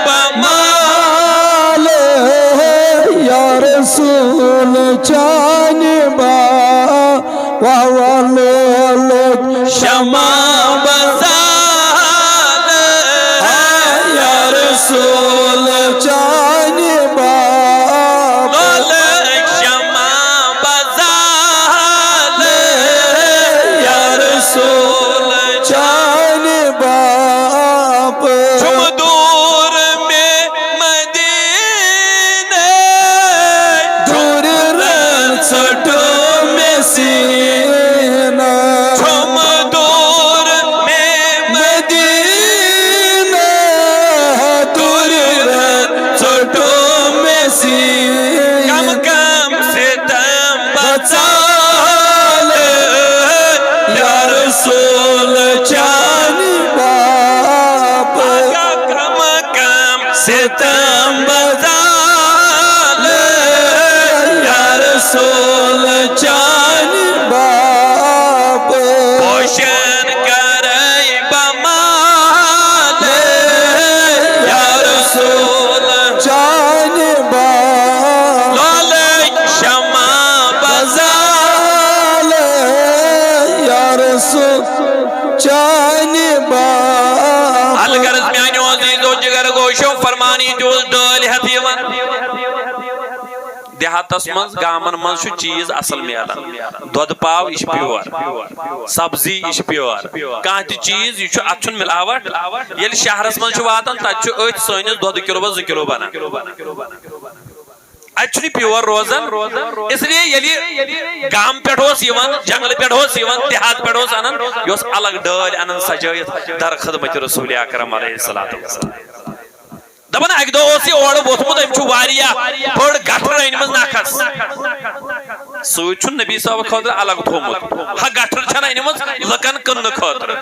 بہ مال یا رسول چانہِ باپ۔ وولولُک شمع بزال یا رسول چانہِ باپ۔ لولک شمع بزال یا رسول۔ چانہِ باپ۔ چھُم دوٗر مےٚ مدیٖنَے، دوٗرِ رَن ژٔٹو مےٚ سیٖنہٕ۔ چھُم دوٗر مےٚ مدیٖنَے، دوٗرِ رَن ژٔٹو مےٚ سیٖنہٕ۔ کم کم ستم بزال یا رسول چانہِ باپ۔ کم کم ستم بزال یا رسول چانہِ باپ۔ پوشن کرے بہ مال یا رسول۔ چانہِ باپ۔ لولک شمع بزال۔ یا رسول چانہِ باپ۔ الغرض میانیو عزیزو جگر گوشو، فرمانی تہِ اوس ڈٲلۍ ہٮ۪تھ یِوان۔ دیہاتس منٛز، گامن منٛز چھُ چیٖز اصل میلان۔ دۄدٕ پاو، یہِ چھُ pure۔ سبزی، یہِ چھُ pure۔ کانٛہہ تہِ چیٖز، یہِ چھُ، اتھ چھُنہٕ ملاوٹ۔ ییٚلہِ شہرس منٛز چھُ واتان، تتہِ چھُ أتھۍ سٲنِس دۄدٕ کِلوٗوس زٕ کِلوٗ بنان۔ اتہِ چھُنہٕ pure روزان۔ اس لیے ییٚلہِ گامہٕ پٮ۪ٹھ اوس یِوان، جنگلہٕ پٮ۪ٹھ اوس یِوان، دیہات پٮ۪ٹھ اوس انان، یہِ اوس الگ ڈٲلۍ انان سجٲیِتھ در خدمت رسول اکرم علیہ الصلوۃ والسلام۔ دپان اکہِ دۄہ اوس یہِ اورٕ ووٚتھمُت، أمۍ چھُ واریاہ بٔڑ گٹھر أنۍ مٕژ نکھس۔ سۭتۍ چھُ نبی صٲب خٲطرٕ الگ تھوٚومُت۔ ہا، گٹھر چھَنہٕ أنۍ مٕژ لُکن کٕننہٕ خٲطرٕ۔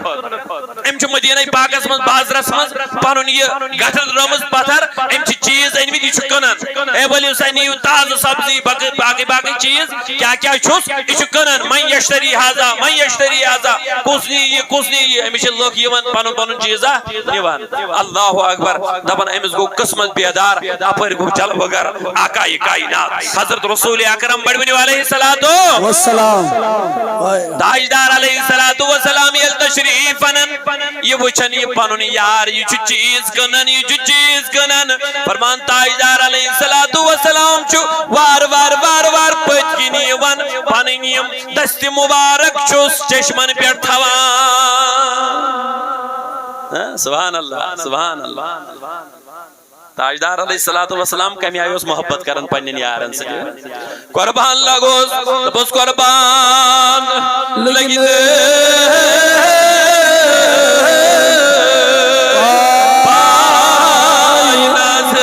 أمۍ چھُ مدیٖنہ پاکس منٛز بازرس منٛز پنُن یہِ گٹھر ترٲومٕژ پتھر، أمۍ چھِ چیٖز أنۍ مٕتۍ، یہِ چھُ کٕنان۔ ہے، ؤلِو سا، نِیِو تازٕ سبزی، باقٕے، باقٕے، باقٕے چیٖز۔ کیٛاہ کیٛاہ چھُس؟ یہِ چھُ کٕنان۔ من یشتری ہذا، من یشتری ہذا۔ کُس نِیہِ یہِ، کُس نِیہِ یہِ؟ أمِس چھِ لُکھ یِوان پنُن پنُن چیٖزا نِوان۔ اللہ اکبر۔ دپان أمِس گوٚو قسمت بیدار، اپٲرۍ گوٚو جلوٕ گر آقای کائنات حضرت رسول اکرم بڑوٕنیو علیہ الصلوۃ۔ والسلام۔ تاجدار علیہ الصلوۃ والسلام ییٚلہِ تشریف انان، یہِ وٕچھان یہِ پنُن یار، یہِ چھُ چیٖز کٕنان، یہِ چھُ چیٖز کٕنان۔ فرمان تاجدار علیہ الصلوۃ والسلام چھُ وار وار وار وار پٔتۍ کِنۍ یِوان، پنٕنۍ یِم دستِ مبارک چھُس چشمن پٮ۪ٹھ تھاوان۔ ہاں، سبحان اللہ، سبحان اللہ۔ تاجدار علیہ الصلوۃ والسلام کمہِ آیہِ اوس محبت کران پننٮ۪ن یارن سۭتۍ؟ قربان لگوس، دوٚپُس، قربان لگہِ نہٕ پاے نازٕ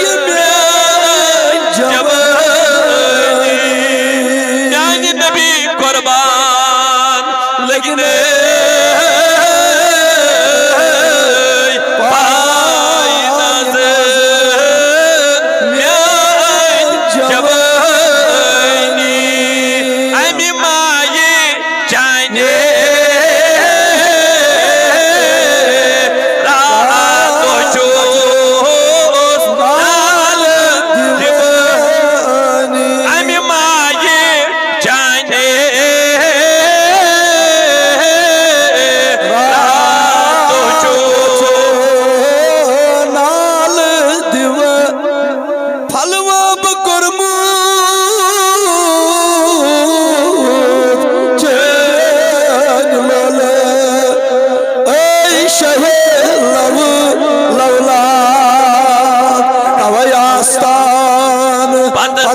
یہِ میٲنۍ جوانی۔ میانہِ نبی قربان لگہِ نہٕ پاے نازٕ میٲنۍ جوانی۔ امہِ مایہِ چانہِ راتو چھُس نالہٕ دِوان۔ امہِ مایہِ چانہِ راتو چھُس نالہٕ دِوان۔ پھلوا بہٕ کوٚرمُت چٲنۍ لولہٕ، اے شاہِ لو-، لولاد، توے آستان پتہٕ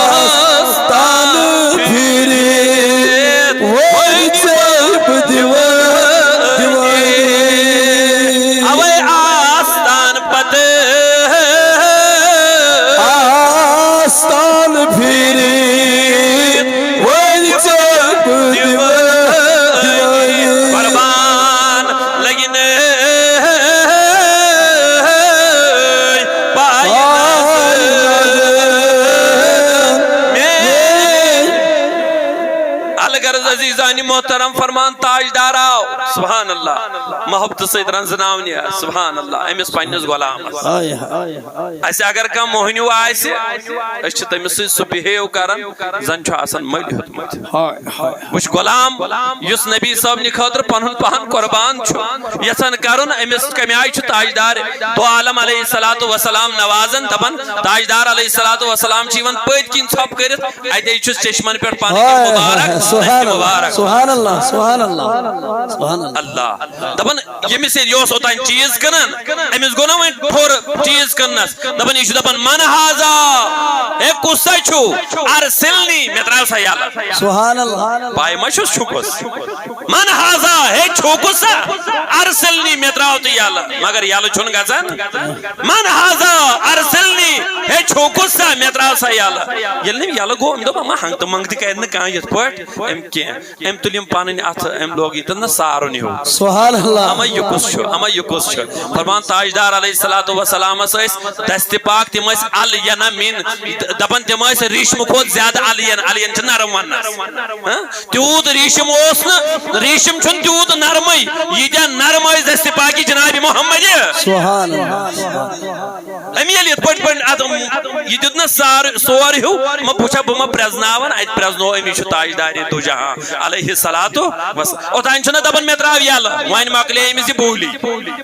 آستان پھیٖرِتھ وۄنۍ ژےٚ بہٕ دِوان دیوٲنی۔ اوے آستان پتہٕ آستان پھیٖرِتھ وۄنۍ ژےٚ بہٕ دِوان دیوٲنی۔ قربان لگہِ نہٕ پاے نازٕ۔ الغرض عزیزانِ محترم، فرمان تاجدار آو، سبحان اللہ، محبتہٕ سۭتۍ رنزناونہِ، سبحان اللہ، أمِس پننِس غلامس۔ آے ہا، آے ہا، آے ہا۔ اسہِ اگر کانٛہہ موہنیو آسہِ، أسۍ چھِ تٔمِس سۭتۍ سُہ بِہیو کران، زن چھُ آسان مٔلۍ ہیوٚتمُت۔ ہاے، ہاے۔ وٕچھ غلام، یُس نبی صٲبنہِ خٲطرٕ پنُن پان قربان چھُ یژھان کرُن، أمِس کمہِ آیہِ چھُ تاجدار دو عالم علیہ الصلوۃ والسلام نوازان، دپان، تاجدار علیہ الصلوۃ والسلام چھِ یِوان پٔتۍ کِنۍ ژھۄپہٕ کٔرِتھ، اتے چھُس چشمن پٮ۪ٹھ پنٕنۍ ہاے، مُبارک، ہاے، سبحان اللہ، مُبارک۔ سبحان اللہ، سبحان اللہ، سبحان اللہ۔ اللہ۔ دپان، ییٚمِس ییٚتہِ یہِ اوس اوٚتام چیٖز کٕنان، أمِس گوٚو نا وۄنۍ ٹھوٚر چیٖز کٕننس۔ دپان، یہِ چھُ دپان، "من ہذا، ہے، کُس سا چھُ؟ ارسلنی، مےٚ ترٛاو سا یلہٕ۔" سبحان اللہ۔ پاے ما چھُس چھُ کُس؟ "من ہذا، ہے، چھُ کُس سا؟ ارسلنی، مےٚ ترٛاو تہٕ یلہٕ۔" مگر یلہٕ چھُنہٕ گژھان۔ "من ہذا، ارسلنی، ہے، چھُ کُس سا؟ مےٚ ترٛاو سا یلہٕ۔" ییٚلہِ نہٕ یلہٕ گوٚو، أمۍ دوٚپ، "اما ہنٛگتہٕ منٛگتہٕ کرِ نہٕ کانٛہہ یِتھ پٲٹھۍ أمۍ کینٛہہ۔" أمۍ تُلۍ یِم پنٕنۍ اَتھٕ، أمۍ لوگ ییٚتٮ۪ن نہ سارُن ہیوٗ۔ سبحان اللہ۔ اما یہِ کُس چھُ؟ اما یہِ کُس چھُ؟ فرمان تاجدار علیہ الصلوۃ والسلامس ٲسۍ دستِ پاک، تِم ٲسۍ الین من، دپان تِم ٲسۍ ریشمہٕ کھۄتہٕ زیادٕ الین، الین چھِ نرم وننس۔ ہاں؟ تیوٗت ریشم اوس نہٕ، ریشم چھُنہٕ تیوٗت نرمٕے، ییٖتیٛاہ نرم ٲسۍ دستِ پاکہِ جناب محمد۔ سبحان اللہ۔ أمۍ ییٚلہِ یِتھ پٲٹھۍ پٲٹھۍ اَتھ یہِ دیُت نہ سار-، سور ہیوٗ، مہ بہٕ چھا، بہٕ مہ پرٛزناوَن، اَتہِ پرٛزنوو أمِس چھُ تاجدارِ دُ جہاں علیہ الصلوۃ وس-، اوٚتام چھُنہ دَپان مےٚ ترٛاو یَلہٕ، وۄنۍ مۄکلے أمِس یہِ بوٗلی،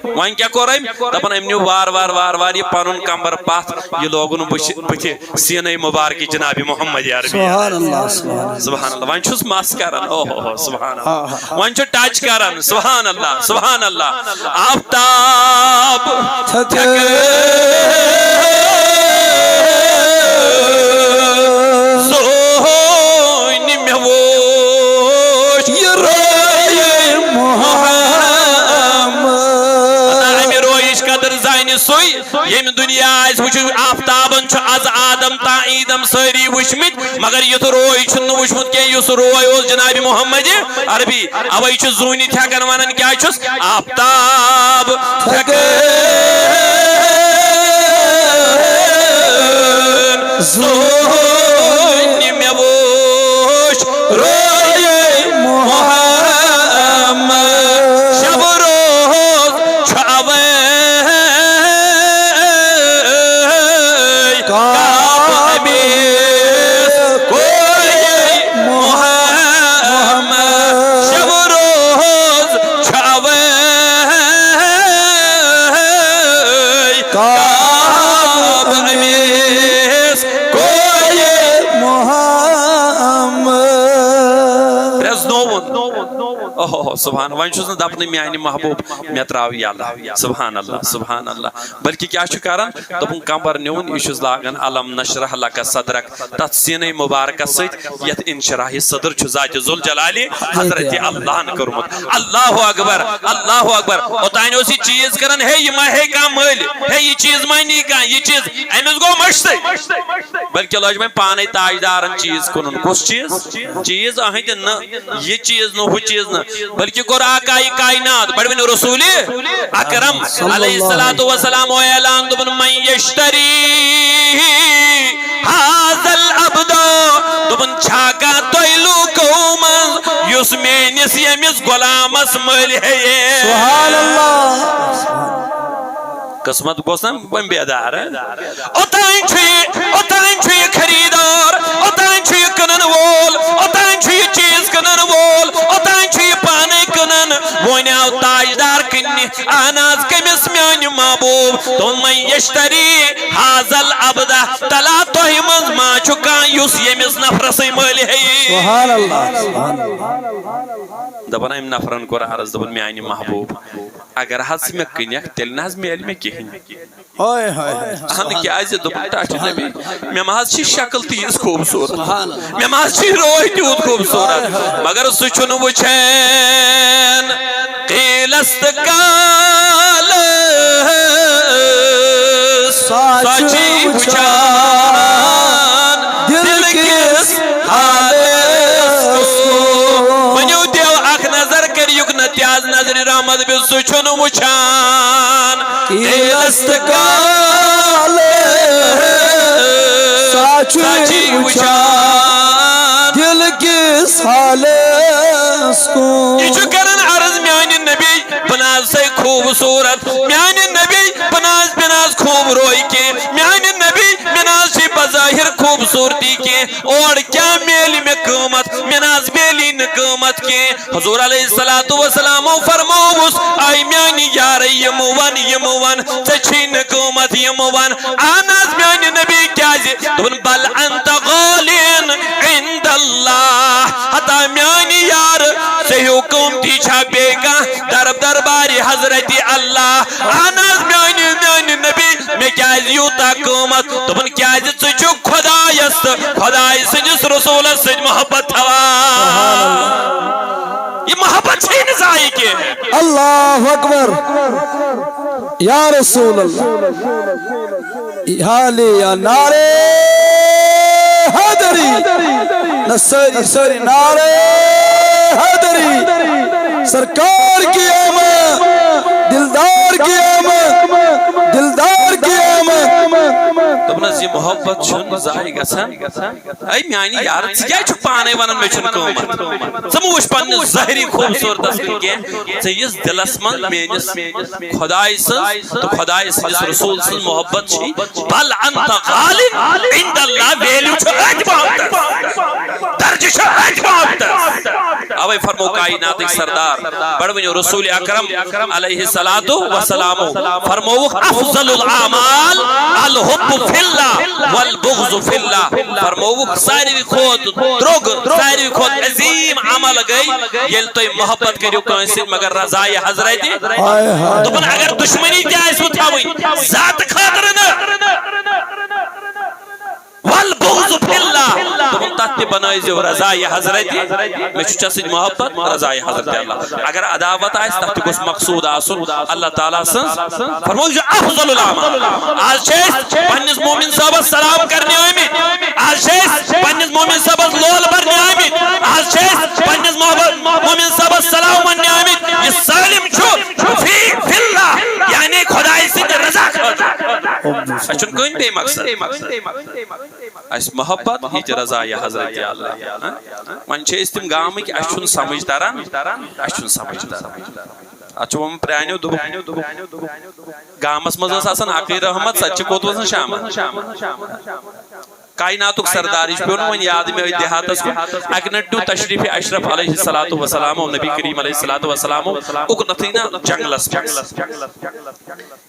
وۄنۍ کیٛاہ کوٚر أمۍ؟ دَپان أمۍ نیوٗ وار وار وار وار یہِ پَنُن کمبر پَتھ، یہِ لوگُن بٕتھِ، بٕتھِ سیٖنَے مُبارکہِ جناب محمد عربی۔ سبحان اللہ، سبحان اللہ۔ سبحان اللہ۔ وۄنۍ چھُس مَس کران، اوہ، اوہ، سبحان اللہ۔ آ، آ۔ وۄنۍ چھُ ٹچ کران، سبحان اللہ، سبحان اللہ۔ آفتاب تھکٲنۍ زوٗنہِ مےٚ وُچھ یہِ رٲیے محمد۔ اَمہِ رٲیِچ قدر زانہِ سُے، ییٚمہِ دُنیا آسہِ وٕچھُن، آفتابن چھُ از آدم تا عیدم سٲری وٕچھمٕتۍ، مگر یُتھ روے چھُنہٕ وٕچھمُت کینٛہہ، یُس روے اوس جناب محمد عربی۔ اوے چھُ زوٗنہِ تھٮ۪کان ونان کیٛاہ چھُس؟ آفتاب تھٮ۪کان زوٗنہِ مےٚ وُچھ روے محمد۔ شب روز چھُ اوے کعبہٕ أمِس کویے محمد۔ شب روز چھُ اوے کعبہٕ أمِس کویے محمد۔ سبحان، وۄنۍ چھُس نہٕ دپنٕے میانہِ محبوب مےٚ ترٛاو یلہٕ۔ سبحان اللہ، سبحان اللہ۔ بلکہِ کیٛاہ چھُ کران؟ دوٚپُن، کمبر نیوٗن، یہِ چھُس لاگان الم نشرح لک صدرک، تتھ سینے مبارکس سۭتۍ، یتھ انشراح صدر چھُ ذات ذوالجلالِ حضرت اللہ ہن کوٚرمُت۔ اللہ اکبر، اللہ اکبر۔ اوٚتانۍ اوس یہِ چیز کران، ہے، یہِ ما ہے کانٛہہ مٔلۍ، ہے، یہِ چیز ما نی کانٛہہ، یہِ چیز، أمِس گوٚو مٔشتٕے۔ بلکہِ لٲج وۄنۍ پانے تاجدارن چیز کٕنُن۔ کُس چیز؟ چیز أہنٛدِ نہٕ، یہِ چیز نہٕ، ہُہ چیز نہٕ، بلکہِ کوٚر آقای کائنات، بڑوٕنۍ رسول اکرم علیہ الصلوۃ والسلام اعلان، دوٚپُن، من یشتری هذا العبد، دوٚپُن، چھا کانٛہہ تۄہہِ لوٗکو منٛز یُس میٲنِس ییٚمِس غلامس مٔلۍ ہیٚیہِ؟ سبحان اللہ۔ قسمت گوٚژھ نا وۄنۍ بیدار، ہہ؟ اوٚتانۍ چھُ یہِ، اوٚتانۍ چھُ یہِ خریٖدار، اوٚتانۍ چھُ یہِ کٕنَن وول، اوٚتانۍ چھُ یہِ چیٖز کٕنَن وول، اوٚتانۍ چھُ یہِ پانَے کٕنَن۔ وۄنۍ آو تاجدار کٕننہِ، اہن حظ، کٔمِس؟ میانہِ محبوب۔ دوٚپُن، من یشتری هذا العبد، تلا تۄہہِ منٛز ما چھُ کانٛہہ یُس ییٚمِس نفرسٕے مٔلۍ ہیٚیہِ؟ سبحان اللہ، سبحان اللہ۔ دپان أمۍ نفرن کوٚر عرض، دوٚپُن، میانہِ محبوب، اگر حظ ژٕ مےٚ کٕنکھ، تیٚلہِ نہ حظ میلہِ مےٚ کِہیٖنۍ۔ ہاے، ہاے، ہاے۔ اہن، کیازِ؟ دوٚپُن، ٹاٹھہِ نبی، مےٚ ما حظ چھِ شکل تیٖژ خوٗبصوٗرت، مےٚ ما حظ چھِ روے تیوٗت خوٗبصوٗرت، مگر سُہ چھُنہٕ وٕچھان۔ قیل است قال، سۄ چھِ وٕچھان دِل کِس حالس کُن۔ ؤنِو دیو اکھ نظر، کٔرِو نہ تہِ آز نظرِ رحمت بِس، سُہ چھُنہٕ وٕچھان۔ قیل است قال، سۄ چھِ وٕچھان دِل کِس حالس کُن۔ یہِ چھُ کران عرض، میانہِ نبی، بہٕ نہ حظ چھُسے خوٗبصوٗرت، میانہِ نبی، بہٕ نہ حظ، مےٚ نہ حظ خوٗب روے کینٛہہ، میانہِ نبی، مےٚ نہ حظ چھِ بظٲہِر خوٗبصوٗرتی کینٛہہ۔ اورٕ کیٛاہ میلہِ مےٚ قۭمتھ؟ مےٚ نہ حظ میلی نہٕ قۭمتھ کینٛہہ۔ حضور علیہ الصلوۃ والسلامو فرمووُس، اے میانہِ یارٕ، یِمہٕ وَن، یِمہٕ وَن، ژےٚ چھی نہٕ قۭمتھ، یِمہٕ وَن۔ اہن حظ میانہِ نبی، کیازِ؟ دوٚپُن، بل انت غال عند اللہ۔ ہتا میانہِ یارٕ، ژےٚ ہیوٗ قۭمتی چھا بیٚیہِ کانٛہہ درب دربارِ حضرت اللہ؟ اہن حظ میانہِ، میانہِ نبی، مےٚ کیازِ یوٗتاہ قۭمتھ؟ دوٚپُن، کیازِ ژٕ چھُکھ خۄدایس تہٕ خۄداے سٕنٛدِس رسوٗلس سۭتۍ محبت تھاوان۔ یہِ محبت چھے نہٕ ضایع کینٛہہ۔ اللہ اکبر۔ یا رسول اللہ۔ حالی یا نعرہ حیدری۔ نہ سٲری، سٲری نعرہ حیدری۔ سرکار کی آمد، دلدار کی آمد، دلدار کی آمد۔ دوٚپنس، یہِ محبت چھُنہٕ ضایع گژھان۔ اے میانہِ یار، ژٕ کیازِ چھُکھ پانے ونان مےٚ چھُنہٕ قۭمتھ؟ ژٕ مہٕ وٕچھ پننِس ظٲہری خوٗبصوٗرتس کُن کینٛہہ، ژےٚ یِس دِلس منٛز میٲنِس خۄداے سٕنٛز تہٕ خۄداے سٕنٛدِس رسوٗل سٕنٛز محبت چھِ، بل انت غال عند اللہ، ویلیو چھُ أتھۍ محبتس، درجہٕ چھُ أتھۍ محبتس۔ اوے فرمو کائناتٕکۍ سردار، بڑوٕنیو رسول اکرم علیہ الصلوۃ والسلام فرمووُکھ، افضل الاعمال الحب فی اللہ والبغض فی اللہ۔ فرمووُکھ، ساروی کھۄتہٕ درٛوگ، ساروی کھۄتہٕ عظیم عمل گٔے ییٚلہِ تُہۍ محبت کٔرِو کٲنٛسہِ سۭتۍ مگر رضایہِ حضرت۔ ہاے ہاے۔ دوٚپُن، اگر دُشمنی تہِ آسِوٕ تھاوٕنۍ، ذاتہٕ خٲطرٕ نہٕ۔ والبغض فی اللہ۔ دوٚپُن، تتھ تہِ بنٲیزیو رضایہِ حضرت۔ مےٚ چھُ ژےٚ سۭتۍ محبت، رضایہِ حضرت اللہ۔ اگر عداوت آسہِ، تتھ تہِ گوٚژھ مقصود آسُن اللہ تعالیٰ سٕنٛز۔ فرموو، یہِ چھُ افضل الاعمال۔ آز چھِ أسۍ پننِس مومن صٲبس سلام کرنہِ آمٕتۍ۔ آز چھِ أسۍ پننِس مومن صٲبس لول برنہِ آمٕتۍ۔ آز چھِ أسۍ پننِس محبت، مومن صٲبس سلام وننہِ آمٕتۍ۔ یہِ سٲلِم چھُ فی، فی اللہ، یعنی خۄدایہِ سٕنٛدِ رضا خٲطرٕ۔ اَسہِ چھُنہٕ کٕہٕنۍ بیٚیہِ مقصد۔ اَسہِ محبت، یہِ تہِ رضایہِ حضرت اللہ۔ ہاں؟ وۄنۍ چھِ أسۍ تِم گامٕکۍ، اَسہِ چھُنہٕ سمجھ تران، اَسہِ چھُنہٕ سمجھ تران۔ اتھ چھُ ووٚنمُت پرٛانیو، دوٚپُکھ، گامس منٛز ٲس آسان اکٕے رحمت، سۄ تہِ چھِ کوٚت وسان؟ شامن۔ کایناتُک سردار، یہِ چھُ پیوٚو نہٕ وۄنۍ یاد مےٚ أتھۍ دیہاتس کُن۔ اکہِ لٹہِ نیوٗ تشریف اشرف علیہ الصلوۃ والسلام، نبی کریم علیہ الصلوۃ والسلام، اُکنتھٕے نا جنگلس منٛز۔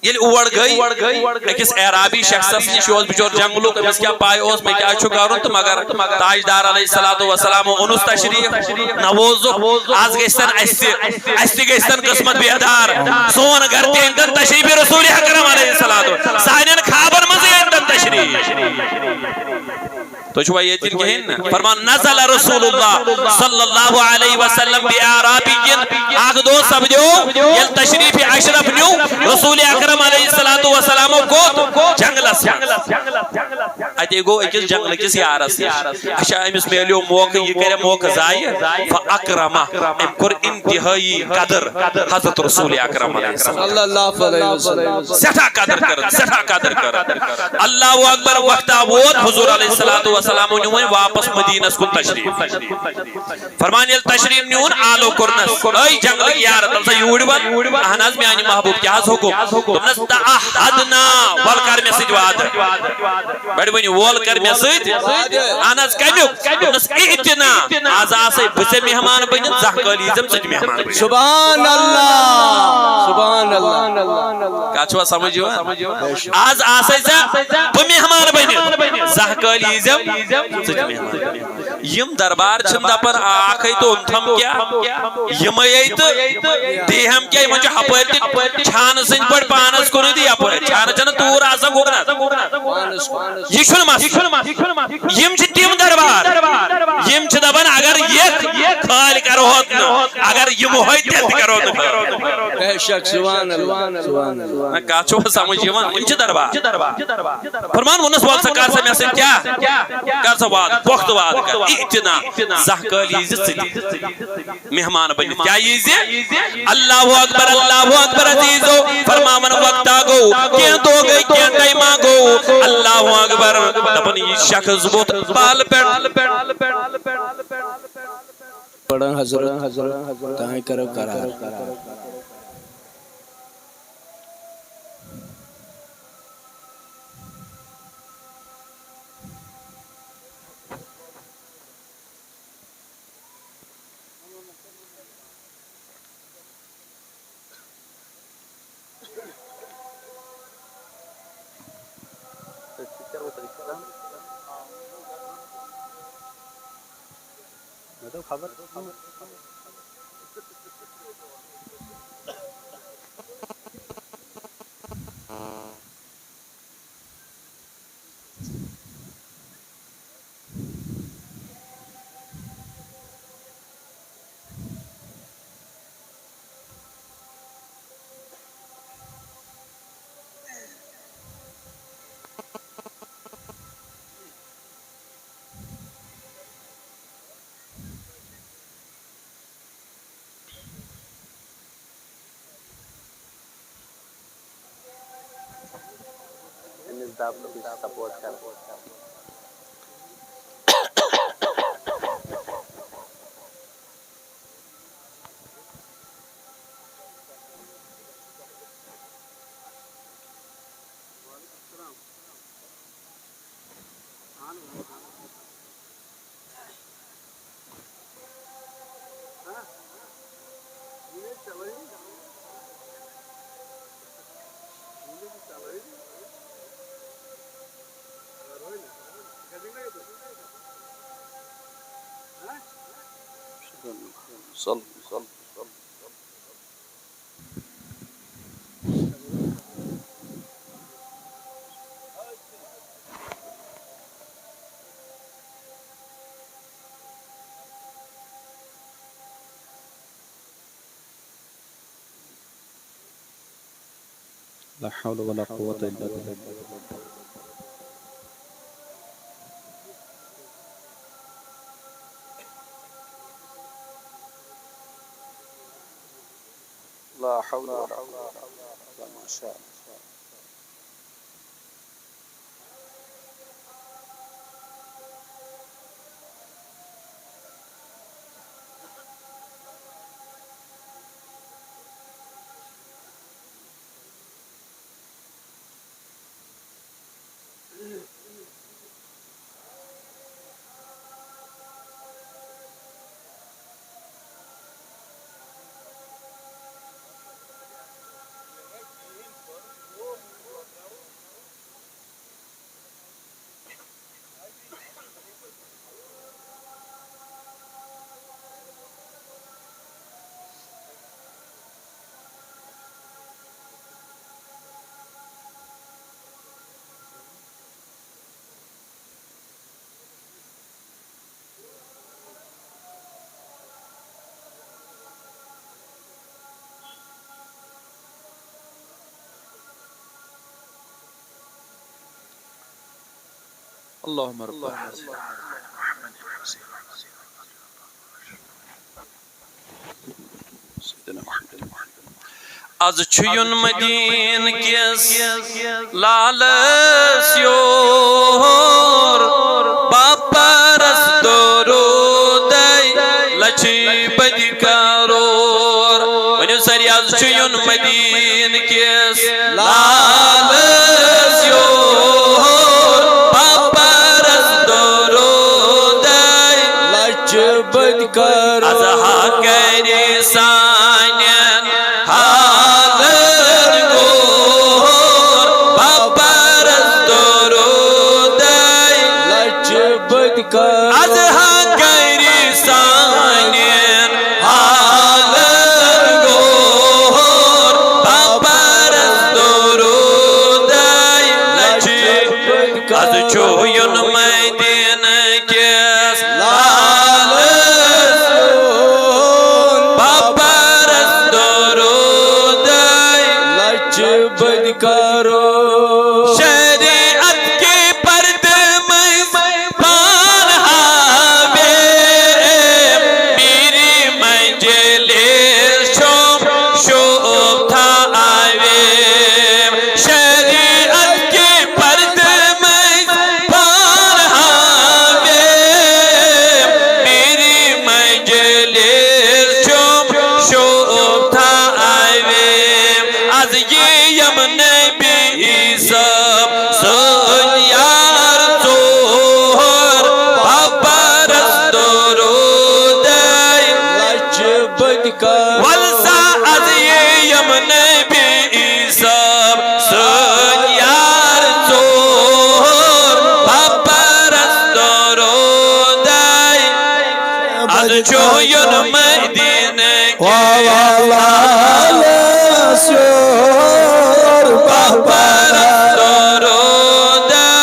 ییٚلہِ اور گٔے، أکِس اعرابی شخصس نِش، یہِ اوس بِچور جنگلُک، أمِس کیٛاہ پَے اوس مےٚ کیٛاہ چھُ کَرُن، تہٕ مگر تاجدار علیہ الصلوۃ والسلام اوٚنُس تشریٖف۔ نووزُکھ، آز گٔژھتن اَسہِ تہِ، اَسہِ تہِ گٔژھتن قٕسمت بیدار۔ سون گرٕ تہِ أنۍتن تشریٖف رسول اکرم علیہ الصلوۃ، سانٮ۪ن خوابن منٛزٕے أنۍتن تشریٖف۔ تُہۍ چھِوا ییٚتہِ کِنہٕ کِہیٖنۍ نہٕ؟ فرمان، نزل رسول اللہ صلی اللہ علیہ وسلم بِاعرابی، اکھ دۄہ سپدیو، ییٚلہِ تشریٖف اشرف نیوٗ رسول اکرم علیہ الصلوۃ والسلامو کوٚت؟ جنگلس منٛز۔ اتے گوٚو أکِس جنگلہٕ کِس یارس نِش۔ اچھا، أمِس میلیو موقعہٕ، یہِ کرِ موقعہٕ ضایع۔ فاکرمہ، أمۍ کوٚر انتہٲیی قدر حضرت رسول اکرم علیہ السلام۔ صلی اللہ علیہ وسلم۔ سٮ۪ٹھاہ قدر کٔرٕن، سٮ۪ٹھاہ قدر کٔرٕن۔ اللہ اکبر، وقتہ ووت، حضور علیہ الصلوۃ والسلام نیوٗ وۄنۍ واپس مدینس کُن تشریٖف۔ فرمان ییٚلہِ تشریٖف نیوٗن، آلو کوٚرنس، "اے جنگلٕکۍ یار، تَل سا یوٗرۍ وَن۔ اہن حظ، میانہِ محبوب، کیٛاہ حظ حُکُم؟" دوٚپنس، "تعاہدنا، وَل کر مےٚ سۭتۍ وعدٕ۔ بڑٕ ؤنِو، وول کر مےٚ سۭتۍ۔" اہن حظ، کمیُک؟ دوٚپنس، "ائتنا، آز آسے بہٕ ژےٚ مہمان بٔنِتھ، زانٛہہ کٲلۍ ییٖزٮ۪م ژٕ تہِ مہمان بٔنِتھ۔" سبحان اللہ، سبحان اللہ۔ کتھ چھُوا سمجھ یِوان؟ آز آسے ژےٚ بہٕ مہمان بٔنِتھ، زانٛہہ کٲلۍ ییٖزٮ۪م ژٕ تہِ مہمان۔ یِم دربار چھِم دپان، اکھ ہے تہٕ اوٚنتھم کیٛاہ؟ یِمے ہے تہٕ بیٚیہِ ہم کیٛاہ؟ یِمن چھُ ہپٲرۍ تہِ چھانہٕ سٕنٛدۍ پٲٹھۍ پانس کُنُے تہٕ یپٲرۍ۔ چھانہٕ چھنہٕ توٗر آسان گُگنس۔ یہِ چھُنہٕ مسلہٕ۔ یِم چھِ تِم دربار، یِم چھِ دپان، اگر یتھ خٲلۍ کرہوت نہٕ، اگر یِمہوے تیٚلہِ تہِ کرو نہٕ خٲلۍ۔ بے شک، سبحان اللہ، سبحان اللہ۔ نہ، کتھ چھُوا سمجھ یِوان؟ یِم چھِ دربار۔ فرمان ووٚنُس، "وَل سا، کر سا مےٚ سۭتۍ کیٛاہ؟ کر سا وعدٕ، پۄختہٕ وعدٕ کر۔ ائتنا، زانٛہہ کٲلۍ ییٖزِ ژٕ تہِ مہمان بٔنِتھ۔" کیٛاہ ییٖزِ؟ اللہ اکبر، اللہ اکبر عزیزو۔ فرماوان وقتہ گوٚو، کینٛہہ دۄہ گٔے، کینٛہہ ٹایمہ گوٚو۔ اللہ اکبر۔ دپان، یہِ شخص ووٚتھ پالہٕ پٮ۪ٹھ۔ پرن حضرت، تانۍ کرو قرار۔ مےٚ دوٚپ خبر۔ أمِس دَب، بہٕ چھُس سپورٹ کران۔ صل-، صل-، صل-، لا حول ولا قوة إلا بالله. لا حول ولا قوة إلا بالله. ما شاء الله. اللهم رب هذه الآية محمد وسيلة سيدنا محمد. از چھُ یُن مدینہٕ کِس لالس یور، باپارس درودے لچھِ بدِ کرور۔ ؤنِو سٲری، از چھُ یُن مدینہٕ کِس لالس یور، باپارس درودے لچھِ بدِ کرور۔ از ہا کرِ سانٮ۪ن حالن غور، باپارس درودے لچھِ بدِ کرور۔ از ہا کرِ سانٮ۪ن حالن غور، باپارس درودے لچھِ بدِ کرور۔ از چھُ یُن مدینہٕ کِس لالس یور، باپارس درودے لچھِ بدِ کرور۔ شریعت کے پردے میں پان ہاوے، میری مجلس چھو شوبھ تھاوے۔ شریعت کے پردے میں پان ہاوے، میری مجلس چھو شوبھ تھاوے۔ از یِیَم نبی صٲب سٕنٛدۍ یار ژور، باپارس درودے لچھِ بدِ کرور۔ ول سا از یِیَم نبی صٲب سٕنٛدۍ یار ژور، باپارس درودے۔ از چھُ یُن مدینہٕ واہ واہ لالس یور، باپارس درودے۔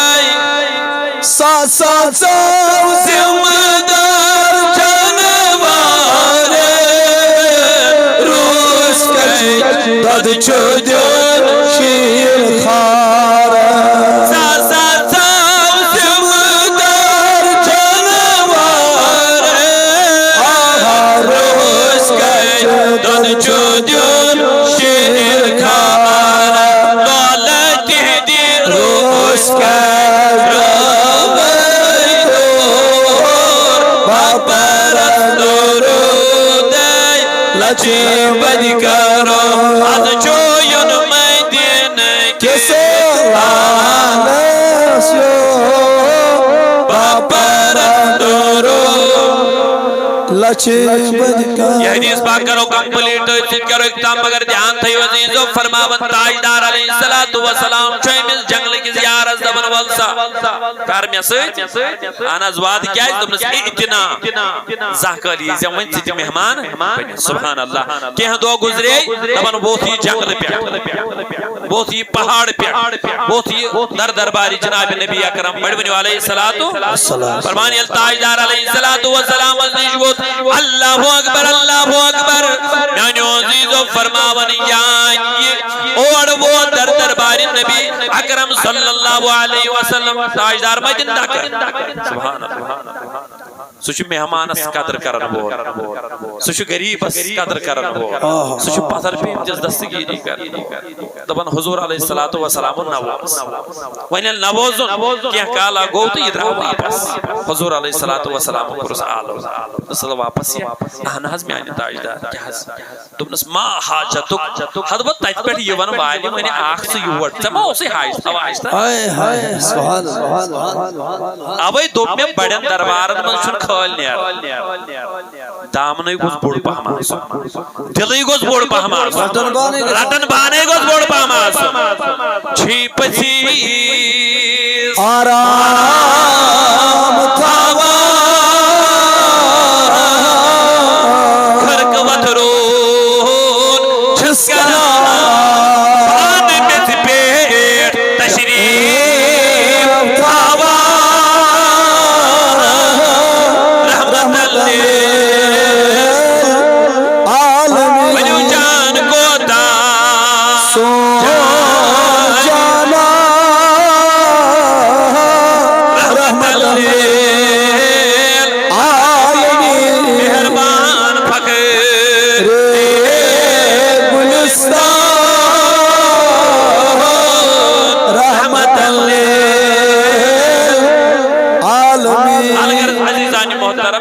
سا سا ژاو ذمہٕ دار جانوار، روٗس کچہِ دۄدٕ چھُ دیُن شیٖر خارن۔ سا سا ژاو ذمہٕ دار جانوار، آہا، روٗس کچہِ دۄدٕ چھُ دیُن شیٖر خارن۔ دولت تِہِنٛدِ روٗس کچہِ رٲوۍ دور، باپارس درودے لچھِ بدِ کرور۔ از چھُ یُن مدینہٕ کِس لالس یور، باپارس درودے لچھِ بدِ کرور۔ یہ حدیث پاک کرو کمپلیٹ، أتھۍ سۭتۍ کرو اختتام، مگر دھیان تھٲیِو عزیزو، فرماوان تاجدار علیہ الصلوۃ والسلام چھُ أمِس جنگلہٕ کِس یارس دپان، ول سا، کر مےٚ سۭتۍ۔ اہن حظ، وعدٕ کیٛازِ؟ دوٚپنس، اعتنا۔ زانٛہہ کالہِ یی زٮ۪و وۄنۍ ژٕ تہِ مہمان بٔنِتھ۔ سبحان اللہ۔ کینٛہہ دۄہ گُزرے، دپان، بہٕ ووٚتھُس یہِ جنگلہٕ پٮ۪ٹھ، بہٕ ووٚتھُس یہِ پہاڑ پٮ۪ٹھ، بہٕ ووٚتھُس یہِ در دربارِ جناب نبی اکرم پٮ۪ٹھ۔ ؤنِو علیہ الصلوۃ والسلام۔ فرمان ییٚلہِ تاجدار علیہ الصلوۃ والسلامس نِش ووٚتھ، اللہ اکبر، اللہ اکبر۔ میانیو عزیزو، فرماوان یا یہِ اور ووت در دربارِ نبی اکرم صلی اللہ علیہ وسلم، تاجدار مدینہ کا۔ سبحان اللہ۔ سُہ چھُ مہمانس قدر کرن وول، سُہ چھُ غریبس قدر کرن وول، آہا۔ سُہ چھُ پتھر پیٚمتِس دستگیری کرن وول۔ دپان حضور علیہ الصلوۃ والسلام نہ ووت۔ وۄنۍ ییٚلہِ نہ ووزُن، کینٛہہ کالا گوٚو تہٕ یہِ درٛاو واپس۔ حضور علیہ الصلوۃ والسلام کوٚرُس آلو۔ دوٚپنس، واپس یہِ؟ اہن حظ میانہِ تاجدار، کیٛاہ حظ؟ دوٚپنس، ما حاجتک؟ ہتہٕ بہٕ تتہِ پٮ۪ٹھ یِوان والہِ وۄنۍ اکھ ژٕ یور، ژےٚ ما اوسُے حاجت واجتہ؟ ہاے ہاے، سبحان اللہ، سبحان اللہ۔ اوے دوٚپ مےٚ، بڑٮ۪ن دربارن منٛز چھُنہٕ خٲلۍ نیران۔ دامنٕے گوٚژھ بوٚڑ پہم آسُن، دِلٕے گوٚژھ بوٚڑ پہم آسُن، رٹن بانے گوٚژھ بوٚڑ پہم آسُن۔ چھی پژھی آرام تھاوان۔ خرقہٕ وتھرون چھِس کران، پانہٕ میٚژِ پٮ۪ٹھ تشریف تھاوان۔ رحمت للعالمین۔ ؤنِو جان کوتاہ سون جانا، رحمت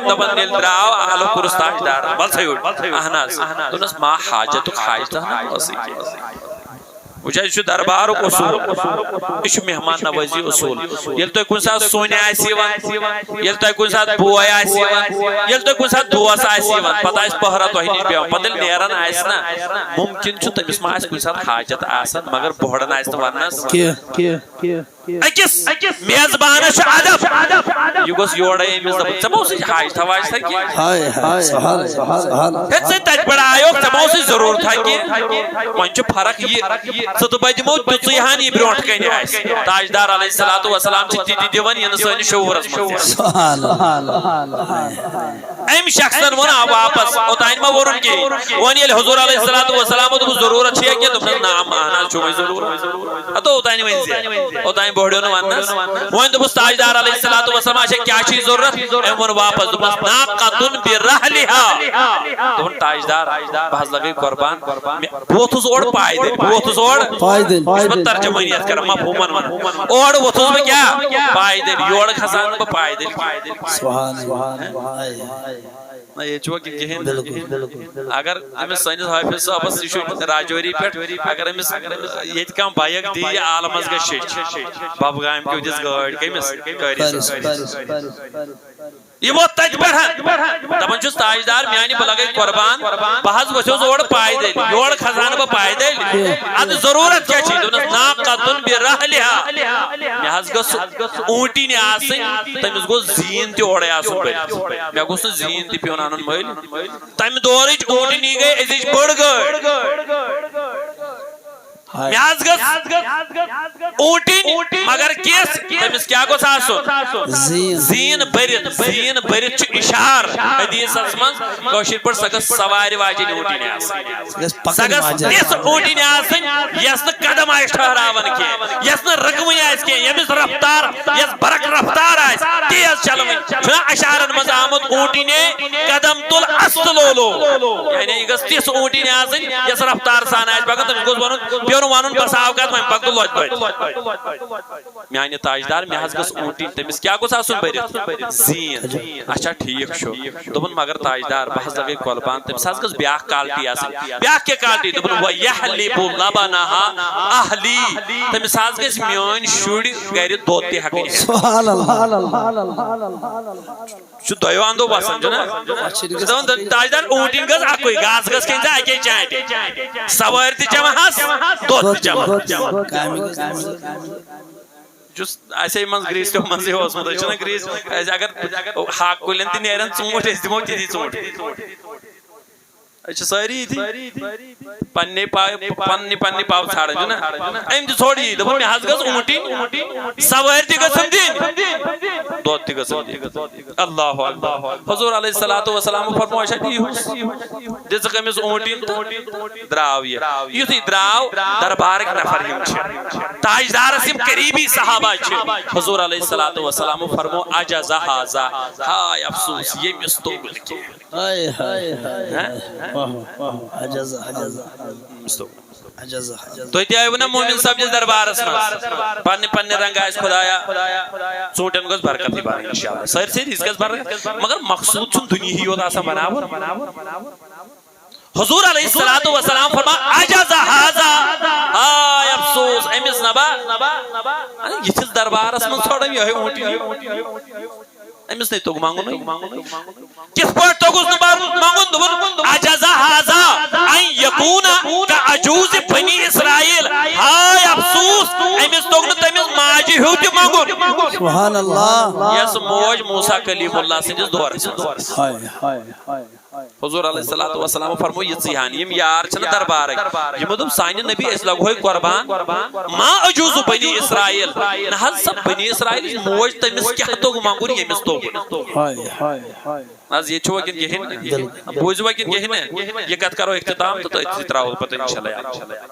دپان ییٚلہِ درٛاو، اہلو کوٚرُس تاجدار، وَل سا یوٚڑ۔ اہن حظ۔ دوٚپنَس، ما حاجتُک حاجتہ نہ اوسُے کینٛہہ۔ وٕچھ حظ، یہِ چھُ دربارُک اصوٗل، یہِ چھُ مہمان نوٲزی اصوٗل۔ ییٚلہِ تۄہہِ کُنہِ ساتہٕ سُنۍ آسہِ یِوان، ییٚلہِ تۄہہِ کُنہِ ساتہٕ بوے آسہِ یِوان، ییٚلہِ تۄہہِ کُنہِ ساتہٕ دوس آسہِ یِوان، پتہٕ آسہِ پٔہرا تۄہہِ نِش بیٚہوان، پتہٕ ییٚلہِ نیران آسہِ نا، مُمکِن چھُ تٔمِس ما آسہِ کُنہِ ساتہٕ حاجت آسان، مگر بۄہڑن آسہِ نہٕ وننس۔ کینٛہہ، کینٛہہ، کینٛہہ۔ أکِس میزبانس چھُ ادب۔ یہِ گوٚژھ یورے أمِس دپُن، "ژےٚ ما اوسُے حاجتہ واجتہ کینٛہہ؟" ہاے، ہاے، سبحان اللہ، سبحان اللہ۔ ہے، ژٕ تتہِ پٮ۪ٹھ آیوکھ، ژےٚ ما اوسُے ضروٗرتھا کینٛہہ؟ وۄنۍ چھُ فرق یہِ، ژٕ تہٕ بہٕ دِمو تیُژٕے ہن یہِ برونٛٹھ کنہِ آسہِ۔ تاجدار علیہ الصلوۃ والسلام چھِ تِتہِ دِوان، یہِ نہٕ سٲنِس شعوٗرس منٛز تہِ۔ سبحان اللہ۔ أمۍ شخصن ووٚن آ واپس، اوٚتانۍ ما ووٚنُن کِہیٖنۍ۔ وۄنۍ ییٚلہِ حضور علیہ الصلوۃ والسلام دوٚپُس، "ضروٗرت چھےٚ کینٛہہ؟" دوٚپنَس، "نعم، اہن حظ، چھُ وۄنۍ ضروٗرت۔" ہتو اوٚتانۍ ؤنۍ زِ، اوٚتانۍ بوٚہڑیو نہٕ وننس۔ وۄنۍ دوٚپُس تاجدار علیہ الصلوۃ والسلام، "اچھا، کیٛاہ چھُے ضروٗرت؟" أمۍ ووٚن واپس، دوٚپنَس، "ناقۃ برحلہا۔" دوٚپُن، "تاجدار، بہٕ حظ لگے قربان، مےٚ، بہٕ ووتھُس اورٕ پایدٔلۍ، بہٕ ووتھُس اورٕ۔" پایدٔلۍ۔ یہِ چھُ پتہٕ ترجمٲنی یتھ کران، مفہوٗمن ونان۔ اورٕ ووتھُس بہٕ کیٛاہ؟ پایدٔلۍ۔ یورٕ کھسان بہٕ پایدٔلۍ۔ سبحان اللہ۔ نہ، ییٚتہِ چھُوا کہِ کِہیٖنۍ؟ بِلکُل، بِلکُل۔ اگر أمِس سٲنِس حٲفظ صٲبس، یہِ چھُ راجوری پٮ۪ٹھ، اگر أمِس ییٚتہِ کانٛہہ بایک دی، یہِ عالمس گژھِ شیٚچھ۔ ببہٕ گامہِ کیو دِژ گٲڑۍ کٔمِس؟ قٲری صٲبس۔ قٲری صٲب۔ یہِ ووت تتہِ پٮ۪ٹھ۔ دپان چھُس، "تاجدار میانہِ، بہٕ لگے قربان، بہٕ حظ ؤتھِوس اورٕ پایدٔلۍ، یورٕ کھسہٕ ہا نہٕ بہٕ پایدٔلۍ۔ اتھ ضروٗرت کیٛاہ چھِ؟" دوٚپنس، "ناقۃ برحلہا۔" مےٚ حظ گٔژھ اوٗنٹِنۍ آسٕنۍ، تٔمِس گوٚژھ زیٖن تہِ اورَے آسُن بٔرِتھ۔ مےٚ گوٚژھ نہٕ زیٖن تہِ پیوٚن اَنُن مٔلۍ۔ تَمہِ دورٕچ اوٗنٹنی گٔے أزِچ بٔڑ گٲڑۍ۔ ہاے۔ مےٚ حظ گٔژھ اوٗنٹِنۍ، مگر کِژھ؟ تٔمِس کیٛاہ گوٚژھ آسُن؟ زیٖن۔ زیٖن بٔرِتھ، زیٖن بٔرِتھ چھُ اِشارٕ حدیثس منٛز کٲشِر پٲٹھۍ، سۄ گٔژھ سوارِ واجیٚنۍ اوٗنٹِنۍ آسٕنۍ۔ سۄ گٔژھ سۄ گٔژھ تِژھ اوٗنٹِنۍ آسٕنۍ، یۄس نہٕ قدم آسہِ ٹھہراوان کینٛہہ، یۄس نہٕ رُکوٕنۍ آسہِ کینٛہہ، ییٚمِس رفتار، یۄس برق رفتار آسہِ، تیز چلوٕنۍ۔ چھُنہ اشارن منٛز آمُت، "اوٗنٹِنے قدم تُل است لولو"، یعنی یہِ گٔژھ تِژھ اوٗنٹِنۍ آسٕنۍ، یۄس رفتار سان آسہِ پکان، تٔمِس گوٚژھ ونُن، پیوٚن ونُن، "بس آو کتھ، وۄنۍ پکھ تہٕ لۄتہِ لۄتہِ۔" میانہِ تاجدار، مےٚ حظ گٔژھ اوٗنٹِنۍ، تٔمِس کیٛاہ گوٚژھ آسُن بٔرِتھ؟ زیٖن۔ اچھا، ٹھیٖک چھُ۔ دوٚپُن، مگر تاجدار، بہٕ حظ لگے قۄربان، تٔمِس حظ گٔژھ بیٛاکھ quality آسٕنۍ۔ بیٛاکھ کیٛاہ quality؟ دوٚپُن، "وَیَحْلِبُ لَبَنَہا أَہْلِی"، تٔمِس حظ گٔژھۍ میٲنۍ شُرۍ گرِ دۄد تہِ ہٮ۪کٕنۍ ہٮ۪تھ۔ سبحان اللہ۔ چھُ دۄیو اندو وسان، چھُنہ؟ اَتھ چھِ دَپان، تاجدار، اوٗنٹِنۍ گٔژھ اَکُے، گاسہٕ گٔژھ کھیٚنۍ ژےٚ اَکے چانٹہِ۔ سوٲرۍ تہِ چٮ۪مہٕ ہس، دۄد تہِ چٮ۪مہٕ۔ کامہِ گٔژھ۔ چھُس اَسے منٛز گریٖسیو منٛزٕے اوسمُت، أسۍ چھِنہ گریٖس، اَسہِ اگر ہاکہٕ کُلٮ۪ن تہِ نیرن ژوٗنٛٹھۍ، أسۍ دِمو تِتھی ژوٗنٛٹھۍ۔ أسۍ چھِ سٲری یِتھی۔ پننہِ پا-، پننہِ، پننہِ پاو ژھانڈان، چھُنہ؟ أمۍ تہِ ژھوٚڑ یی، دوٚپُن، "مےٚ حظ گٔژھ اوٗنٹِنۍ، سوٲرۍ تہِ گٔژھٕم دِنۍ، دۄد تہِ گٔژھٕم دِنۍ۔" اللہ اکبر۔ حضور علیہ الصلوۃ والسلام فرموو، "اچھا، دِیٖہُس۔" دِژٕکھ أمِس اوٗنٹِنۍ تہٕ درٛاو یہِ۔ یُتھُے درٛاو، دربارٕکۍ نفر یِم چھِ، تاجدارس یِم قریبی صحابہ چھِ، حضور علیہ الصلوۃ والسلام فرموو، "عجز ھذا، ہاے افسوس، ییٚمِس توٚگ نہٕ کینٛہہ۔" ہاے، ہاے، ہاے، ہاں؟ ہاے۔ واہ، واہ، واہ۔ عجز ھذا۔ ییٚمِس توٚگ نہٕ۔ عجز ھذا۔ تُہۍ تہِ آیوٕ نا مومن صٲب کِس دربارس منٛز؟ پننہِ پننہِ رنگہٕ آسہِ خدایا، ژوٗنٛٹھٮ۪ن گٔژھ برکتٕے بنٕنۍ انشاءاللہ۔ سٲرسٕے یِژھ گژھِ برکت، مگر مقصوٗد چھُنہٕ دُنیاہی یوت آسان بناوُن۔ حضور علیہ الصلوۃ والسلام فرما، "عجز ھذا، ہاے افسوس أمِس نبا، یِتھِس دربارس منٛز ژھانڈم یِہوٚے اوٗنٛٹِنۍ۔" أمِس نے توٚگ منٛگُن۔ کِتھ پٲٹھۍ توٚگُس نہٕ بر-، منٛگُن؟ دوٚپُن، "عجز ھذا ان یکون کعجوز بنی اسرائیل۔" ہاے افسوس، أمِس توٚگ نہٕ تٔمِس ماجہِ ہیوٗ تہِ منٛگُن۔ سبحان اللہ۔ یۄس موج موسیٰ کلیم اللہ سٕنٛدِس دورس منٛز۔ ہاے، ہاے، ہاے۔ حضور علیہ الصلوۃ والسلام فرموو، یِژٕے ہن یِم یار چھِنہٕ دربارٕکۍ، یِمو دوٚپ، "سانہِ نبی، أسۍ لگہوے قربان، ما عجوز بنی اسرائیل۔" نہ حظ، سۄ بنی اسرائیلٕچ موج، تٔمِس کیٛاہ توٚگ منٛگُن، ییٚمِس توٚگ نہٕ؟ ہاے، ہاے، ہاے۔ از ییٚتہِ چھُوا کِنہٕ کِہیٖنۍ نہٕ؟ بِلکُل۔ بوٗزِوا کِنہٕ کِہیٖنۍ نہٕ؟ یہِ کَتھ کَرو اختتام تہٕ تٔتھۍ سۭتۍ ترٛاوو پَتہٕ اِنشاء اللہ۔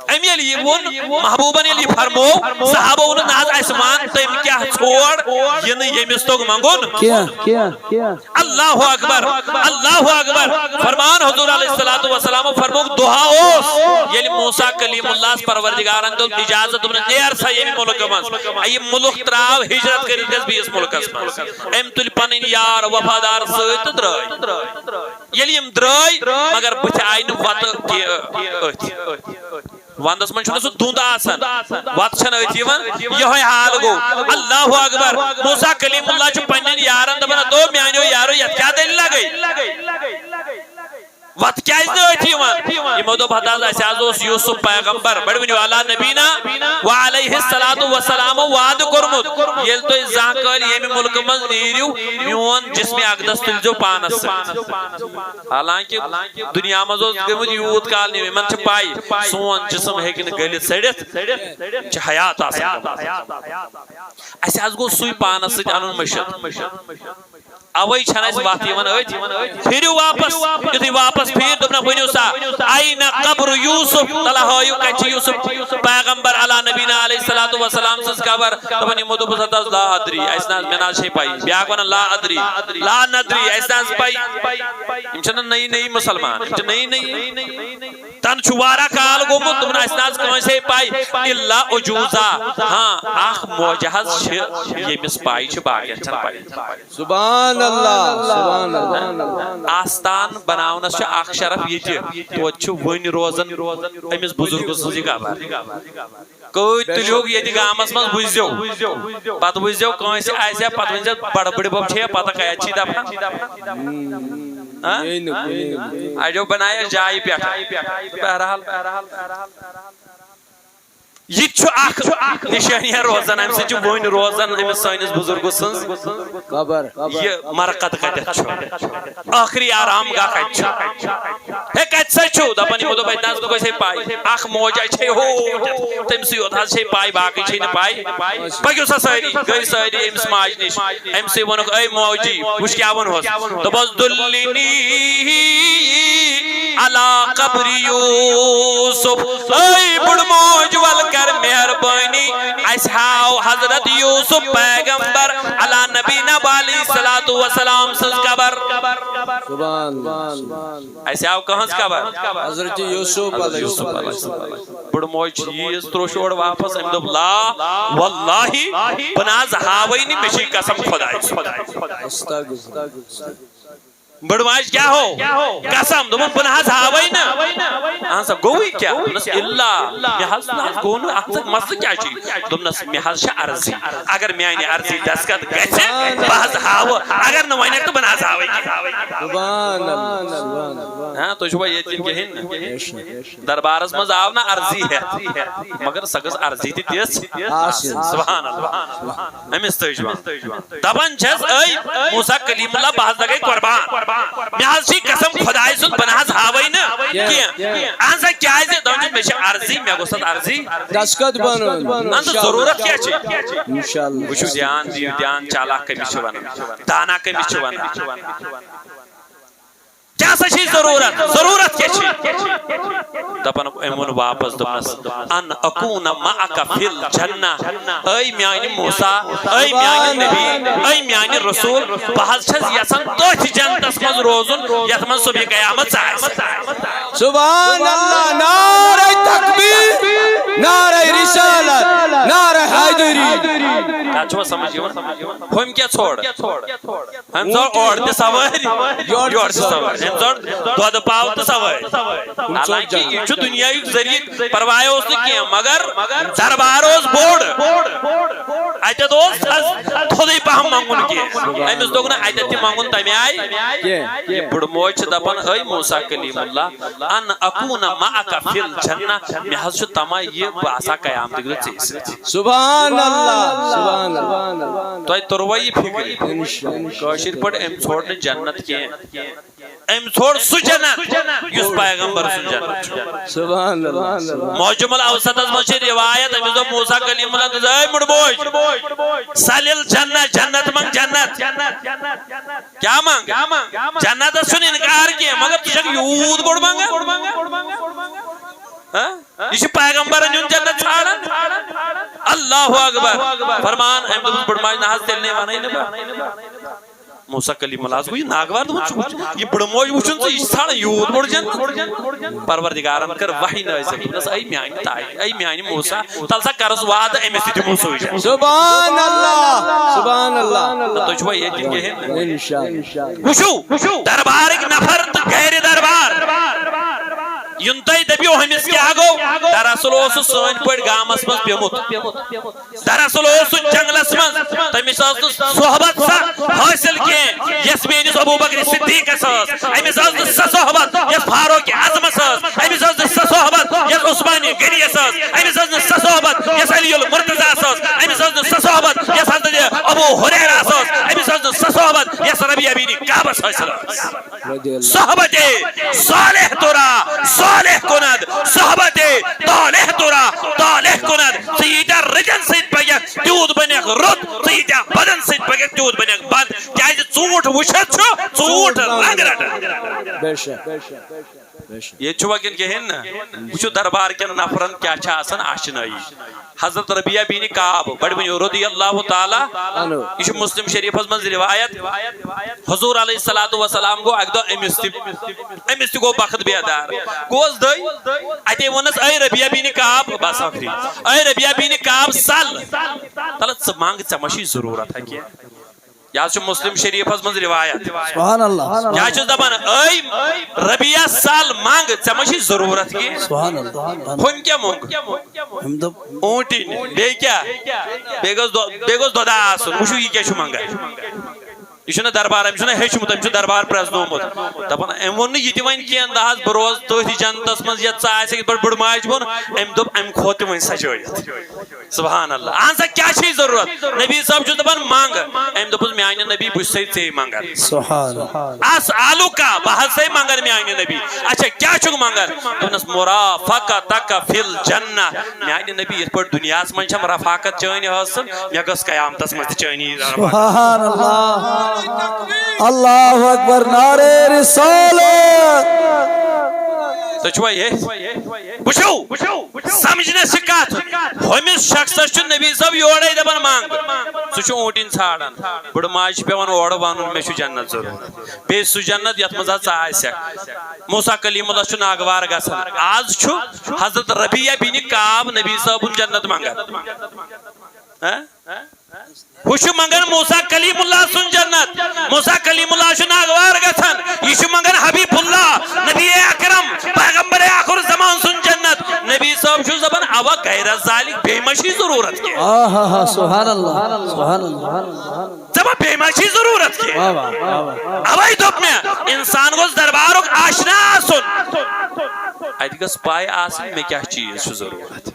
أمۍ ییٚلہِ یہِ ووٚن، محبوٗبَن ییٚلہِ یہِ فرموو، صحابو ووٚنُن، "نہ حظ، اَسہِ وَن تٔمۍ کیٛاہ ژھوڑ، یہِ نہٕ ییٚمِس توٚگ منٛگُن؟" کینٛہہ، کینٛہہ، کینٛہہ۔ اللہ اکبر، اللہ اکبر۔ فرمان حضور علیہ الصلوۃ والسلام فرموک، دۄہا اوس ییٚلہِ موسیٰ کلیم اللہس پروردگارن دیُت اجازت، دوٚپُن، "نیر سا ییٚمہِ مُلکہٕ منٛز، یہِ مُلک ترٛاو، ہجرت کٔرِتھ گژھ بیٚیِس مُلکس منٛز۔" أمۍ تُلۍ پنٕنۍ یار وفادار سۭتۍ تہٕ درٛاے۔ ییٚلہِ یِم درٛاے، مگر بٕتھِ آیہِ نہٕ وتہٕ کینٛہہ أتھۍ۔ ونٛدس منٛز چھُنہٕ سُہ دُنٛد آسان، وتہٕ چھنہٕ أتھۍ یِوان۔ یِہوٚے حال گوٚو۔ اللہ اکبر۔ موسیٰ کلیم اللہ چھُ پننٮ۪ن یارن دپان، "ہتو میانیو یارو، یتھ کیٛاہ دٔلیٖلہ گٔے؟" وتھ کیازِ نہٕ أتھۍ یِوان؟ یِمو دوٚپ، "ہتہٕ حظ، اسہِ حظ اوس یوسف پیغمبر، بڑٕ ؤنِو، علی نبینا و علیہ الصلوۃ والسلام، وعدٕ کوٚرمُت، ییٚلہِ تُہۍ زانٛہہ کٲلۍ ییٚمہِ مُلکہٕ منٛز نیٖرِو، میون جسمِ اقدس تُلۍزیو پانس سۭتۍ۔" حالانکہ دُنیا منٛز اوس گٔمٕتۍ یوٗت کال نیٖرِتھ، یِمن چھِ پَے، سون جسم ہیٚکہِ نہٕ گٔلِتھ سٔڑِتھ، یِم چھِ حیات آسان۔ اسہِ حظ گوٚو سُے پانس سۭتۍ انُن مٔشِتھ۔ اوے چھنہٕ اسہِ وتھ یِوان أتھۍ۔ پھِرِو واپس۔ یُتھُے واپس پھیٖرۍ، دوٚپنکھ، "ؤنِو سا، اَینَ قبر یوسف؟" تلہ ہٲیِو، کتہِ چھِ یوسف پیغمبر علی نبینا علیہ الصلوۃ والسلام سٕنٛز قبر؟ دوٚپُن یِمو، دوٚپُس، "ہتہٕ حظ لا ادری، اسہِ نہ حظ، مےٚ نہ حظ چھے پَیی۔" بیٛاکھ ونان، "لا ادری، لا ندری، اسہِ نہ حظ پَیی۔" یِم چھِنہٕ نٔیی نٔیی مُسلمان، یِم چھِ نٔیی نٔیی۔ تن چھُ واریاہ کال گوٚمُت، دوٚپُن، "اسہِ نہ حظ کٲنٛسے پَے، الا عجوزہ۔ ہاں، اکھ موجہِ حظ چھِ، ییٚمِس پَے چھِ، باقین چھَنہٕ پَے۔" سبحان اللہ، سبحان اللہ۔ آستان بناونس چھُ اکھ شرف یہِ تہِ، توتہِ چھُ وُنہِ روزان أمِس بُزرگہٕ سٕنٛز یہِ قبر۔ کۭتۍ تُلِہوکھ ییٚتہِ گامس منٛز، وٕچھزیو۔ پتہٕ وٕچھزیو کٲنٛسہِ آسہِ ہا، پتہٕ ؤنۍزیو، "بڑٕ بٕڈِ بب چھے پتہ کتہِ چھی دفن؟" ہاں؟ یی نہٕ کُنے نہٕ۔ اڑیو بنایس جایہِ پٮ۪ٹھ۔ بہرحال، یہِ تہِ چھُ اکھ نشٲنیہ روزان، امہِ سۭتۍ چھُ وُنہِ روزان أمِس سٲنِس بُزرگہٕ سٕنٛز قبر۔ یہِ مرقد کتٮ۪تھ چھُ، ٲخری آرام گاہ کتہِ چھُ؟ ہے، کتہِ سا چھُو؟ دپان یِمو دوٚپ، "اتہِ نہ حظ گژھِ ہے پاے، اکھ موجہ چھے ہو، تٔمۍ سٕے یوت حظ چھے پاے، باقٕے چھے نہٕ پاے۔" پٔکِو سا سٲری، گٔے سٲری أمِس ماجہِ نِش۔ أمۍ سٕے ووٚنُکھ، "اے موجی، وٕچھ کیٛاہ ووٚنہوس؟" دوٚپُس، "دُلِنی علی قبر یوسف۔" اے بُڈٕ موج، ول کر مہربٲنی، اسہِ ہاو حضرت یوسف پیغمبر علی نبینا علیہ الصلوۃ والسلام سٕنٛز قبر۔ سبحان اللہ، سبحان اللہ۔ اسہِ ہاو کٕہٕنٛز قبر؟ حضرت یوسف علیہ السلام۔ بُڈٕ موج چھِ ییٖژ تروٚش اورٕ واپس، أمۍ دوٚپ، "لا واللہ، بہٕ نہ حظ ہاوے نہٕ، مےٚ چھِ قسم خۄدایہِ سُنٛد۔" استغفر۔ بٕڈٕ ماجہِ کیٛاہ ہو؟ قسم، دوٚپُن، "بہٕ نہ حظ ہاوے نہٕ۔" اہن سا، گوٚوٕے کیٛاہ؟ دوٚپنس، "الا، مےٚ حظ نہ حظ گوٚو نہٕ، اتھ سۭتۍ مسلہٕ کیٛاہ چھُ؟" دوٚپنس، "مےٚ حظ چھِ عرضی، اگر میانہِ عرضی دستخط گژھِ، بہٕ حظ ہاوٕ، اگر نہٕ وۄنۍ ہٮ۪کہٕ تہٕ بہٕ نہ حظ ہاوے کینٛہہ۔" سبحان اللہ، سبحان اللہ۔ ہاں، تُہۍ چھِوا ییٚتہِ کِنہٕ کِہیٖنۍ نہٕ؟ دربارس منٛز آو نہٕ عرضی ہٮ۪تھ، مگر سۄ گٔژھ عرضی تہِ تِژھ آسٕنۍ۔ سبحان اللہ۔ أمِس تٔج وَن۔ دَپان چھَس، "اے موسیٰ کلیم اللہ، بہٕ حظ لگے قربان۔ مےٚ حظ چھِ قسم خۄداے سُنٛد، بہٕ نہٕ حظ ہاوے نہٕ کینٛہہ۔" اہن سا، کیٛازِ؟ دَپان چھُس، "مےٚ چھِ عرضی، مےٚ گوٚژھ اَتھ عرضی۔" دستخط بنُن۔ اہن سا، ضروٗرت کیٛاہ چھِ؟ انشاءاللہ۔ وٕچھِو، دھیان دِیِو، دھیان، چالاک کٔمِس چھِ وَنان، دانا کٔمِس چھِ وَنان۔ کیٛاہ سا چھِ ضروٗرت؟ ضروٗرت کیٛاہ چھِ؟ دَپان أمۍ ووٚن واپس، دوٚپنَس، "ان اکون معک فی الجنہ۔" اے میانہِ موسیٰ، اے میانہِ نبی، اے میانہِ رسول، بہٕ حظ چھَس یژھان تٔتھۍ جنتس منٛز روزُن، یَتھ منٛز صبح قیامت ژٕ آسکھ۔ سبحان اللہ، نعرہ تکبیر، نعرہ رسالت، نعرہ حیدری۔ کَتھ چھُوا سمجھ یِوان؟ ہُمۍ کیٛاہ ژھوڑ؟ أمۍ ژٔٹ اورٕ تہِ سوٲرۍ، یورٕ تہِ سوٲرۍ۔ أمۍ ژٔٹ دۄدٕ پاو تہٕ سوٲرۍ۔ حالانکہ یہِ چھُ دُنیاہُک ذٔریعہٕ، پرواے اوس نہٕ کینٛہہ، مگر دربار اوس بوٚڑ۔ اَتٮ۪تھ اوس تھز تھوٚدُے پہم منٛگُن کینٛہہ۔ أمِس توٚگ نہٕ اَتٮ۪تھ تہِ منٛگُن تَمہِ آیہِ۔ کینٛہہ۔ یہِ بُڈٕ موج چھِ دَپان، "اے موسیٰ کلیم اللہ، ان اکون معک فی الجنہ، مےٚ حظ چھُ طمع یہِ بہٕ آسہٕ ہا قیامتٕکۍ دۄہ ژےٚ سۭتۍ۔" سبحان اللہ، سبحان اللہ۔ تۄہہِ توٚروٕ یہِ فِکرِ؟ انشاءاللہ۔ کٲشِر پٲٹھۍ، أمۍ ژھوڑ نہٕ جنت کینٛہہ، أمۍ ژھوڑ سُہ جنت یُس پیغمبر سُنٛد جنت چھُ۔ سبحان اللہ، سبحان اللہ۔ معجم الاوسطس منٛز چھِ روایت، أمِس دوٚپ موسیٰ کلیم اللہ، دوٚپُس، "اے مُڑ موج، سل الجنہ، جنت منٛگ جنت۔" کیٛاہ منٛگ؟ جنتس چھُنہٕ انکار کینٛہہ، مگر ژٕ چھکھ یوٗت بوٚڑ منٛگان۔ ہاں؟ یہِ چھُ پیغمبرن ہُنٛد جنت ژھانڈان۔ اللہ اکبر۔ فرمان، أمۍ دوٚپُس، "بٔڑ ماجہِ، نہ حظ، تیٚلہِ نے وَنَے نہٕ بہٕ۔" موسیٰ کلیم اللہ ہس گوٚو یہِ ناگوار، دوٚپُن، "ژٕ وٕچھ، یہِ بٕڑٕ موج وٕچھُن ژٕ، یہِ چھِ ژھانڈان یوٗت بوٚڑ جنت۔" پروردگارن کٔر وحی نٲزِل، دوٚپنس، "اے میانہِ تایہِ، اے میانہِ موسیٰ، تل سا کرس وعدٕ، أمِس تہِ دِمو سُے جنت۔" سبحان اللہ، سبحان اللہ۔ تہٕ تُہۍ چھِوا ییٚتہِ کِنہٕ کِہیٖنۍ نہٕ؟ انشاءاللہ۔ وٕچھِو، دربارٕکۍ نفر تہٕ غیر دربار، یِم تُہۍ دٔپِو، "ہُمِس کیٛاہ گوٚو؟" دراصل اوس سُہ سٲنۍ پٲٹھۍ گامس منٛز پیوٚمُت۔ دراصل اوس سُہ جنگلس منٛز، تٔمِس ٲس نہٕ صحبت سۄ حٲصِل کینٛہہ، یۄس میٲنِس ابو بکر صدیقس ٲس۔ أمِس ٲس نہٕ سۄ صحبت، یۄس فاروق اعظمس ٲس۔ أمِس ٲس نہٕ سۄ صحبت، یۄس عثمان غنیس ٲس۔ أمِس ٲس نہٕ سۄ صحبت، یۄس علی المرتضیٰ ٲس۔ أمِس ٲس نہٕ سۄ صحبت، یۄس حضرت ابو ہریرہ ٲس۔ أمِس ٲس نہٕ سۄ صحبت، یۄس ربیعہ بن کعبس حٲصِل ٲس۔ صحبت صالح ترا صالح کُنَد، صحبت طالح ترا طالح کُنَد۔ ژٕ ییٖتیٛاہ رٕتٮ۪ن سۭتۍ پَکَکھ، تیوٗت بَنَکھ رُت، ژٕ ییٖتیٛاہ بدن سۭتۍ پَکَکھ، تیوٗت بَنَکھ بد۔ کیٛازِ ژوٗنٛٹھ وٕچھِتھ چھُ ژوٗنٛٹھ رنٛگ رَٹان۔ بے شک۔ ییٚتہِ چھُوا کِنہٕ کِہیٖنۍ نہٕ؟ وٕچھِو دربار کٮ۪ن نفرن کیٛاہ چھِ آسان آشنٲیی۔ حضرت ربیعہ بن کعب، بڑٕ ؤنِو، رضی اللہ تعالیٰ۔ عنہ۔ یہِ چھُ مسلم شریفس منٛز روایت۔ حضور علیہ الصلوۃ والسلام گوٚو اکہِ دۄہ أمِس تہِ، أمِس تہِ گوٚو بخت بیدار۔ گوس دٔے، اتے ووٚنُس، "اے ربیعہ بن کعب"، بس ٲخری، "اے ربیعہ بن کعب، سل۔" تلہٕ ژٕ منٛگ، ژےٚ ما چھُے ضروٗرت ہا کینٛہہ؟ یہِ حظ چھُ مسلم شریفس منٛز روایت۔ سبحان اللہ۔ کیٛاہ چھُس دپان؟ اے ربیعہ، سل منٛگ، ژےٚ ما چھُے ضروٗرت کینٛہہ؟ سبحان اللہ۔ ہُمۍ کیٛاہ موٚنگ؟ أمۍ دوٚپ، اوٗنٹِنۍ، بیٚیہِ کیٛاہ؟ بیٚیہِ گوٚژھ دۄ-، بیٚیہِ گوٚژھ دۄدٕ آسُن۔ وٕچھِو، یہِ کیٛاہ چھُ منٛگان۔ یہِ چھُنہٕ دربار، أمۍ چھُنہٕ ہیٚچھمُت، أمۍ چھُ دربار پرٛزنومُت۔ دَپان، أمۍ ووٚن نہٕ یہِ تہِ وۄنۍ کینٛہہ، نہ حظ، بہٕ روزٕ تٔتھۍ جنتَس منٛز، یَتھ ژٕ آسَکھ، یِتھ پٲٹھۍ بٕڑٕ ماجہِ ووٚن، أمۍ دوٚپ، اَمہِ کھۄتہٕ تہِ وۄنۍ سَجٲیِتھ۔ سبحان اللہ۔ اَہَن سا، کیٛاہ چھے ضروٗرت؟ نبی صٲب چھُس دَپان، منٛگ۔ أمۍ دوٚپُس، میٛانہِ نبی، بہٕ چھُسَے ژے منٛگان۔ سبحان اللہ۔ اسألک، بہٕ حظ چھُسَے منٛگان، میٛانہِ نبی۔ اچھا، کیٛاہ چھُکھ منٛگان؟ دوٚپنَس، مرافقتک فی الجنہ۔ میانہِ نبی، یِتھ پٲٹھۍ دُنیاہَس منٛز چھَم رفاقت چٲنۍ حٲصِل، مےٚ گٔژھ قیامتَس منٛز تہِ چٲنی رفاقت۔ سبحان اللہ۔ اللہ اکبر، نعرہ رسالت۔ تُہۍ چھِوا ییٚتھۍ؟ وٕچھِو، سمجھنَس چھِ کَتھ۔ ہُمِس شخصَس چھُ نبی صٲب یورَے دَپان، منٛگ۔ سُہ چھُ اوٗنٹِنۍ ژھانڈان۔ بٕڑٕ ماجہِ چھِ پٮ۪وان اورٕ وَنُن، مےٚ چھُ جنت ضروٗرت۔ بیٚیہِ سُہ جنت، یَتھ منٛز حظ ژٕ آسَکھ۔ موسیٰ کلیم اللہ چھُ ناگوار گژھان۔ آز چھُ حضرت ربیعہ بن کعب نبی صٲبُن جنت منٛگان۔ ہہ؟ ہُہ چھُ منٛگان موسیٰ کلیم اللہ سُنٛد جنت۔ موسیٰ کلیم اللہ چھُ ناگوار گژھان۔ یہِ چھُ منٛگان حبیب اللہ، نبی اکرم، پیغمبر آخر زمان سُنٛد جنت۔ نبی صٲب چھُ دَپان، اوا غیر ذالک، بیٚیہِ ما چھِ ضروٗرت کینٛہہ؟ آہا، سبحان اللہ، سبحان اللہ۔ ژےٚ ما بیٚیہِ ما چھِ ضروٗرت کینٛہہ؟ واہ، واہ، واہ، واہ۔ اوے دوٚپ مےٚ، انسان گوٚژھ دربارُک آشنا آسُن۔ اتہِ گٔژھ پاے آسٕنۍ، مےٚ کیٛاہ چیٖز چھُ ضروٗرت۔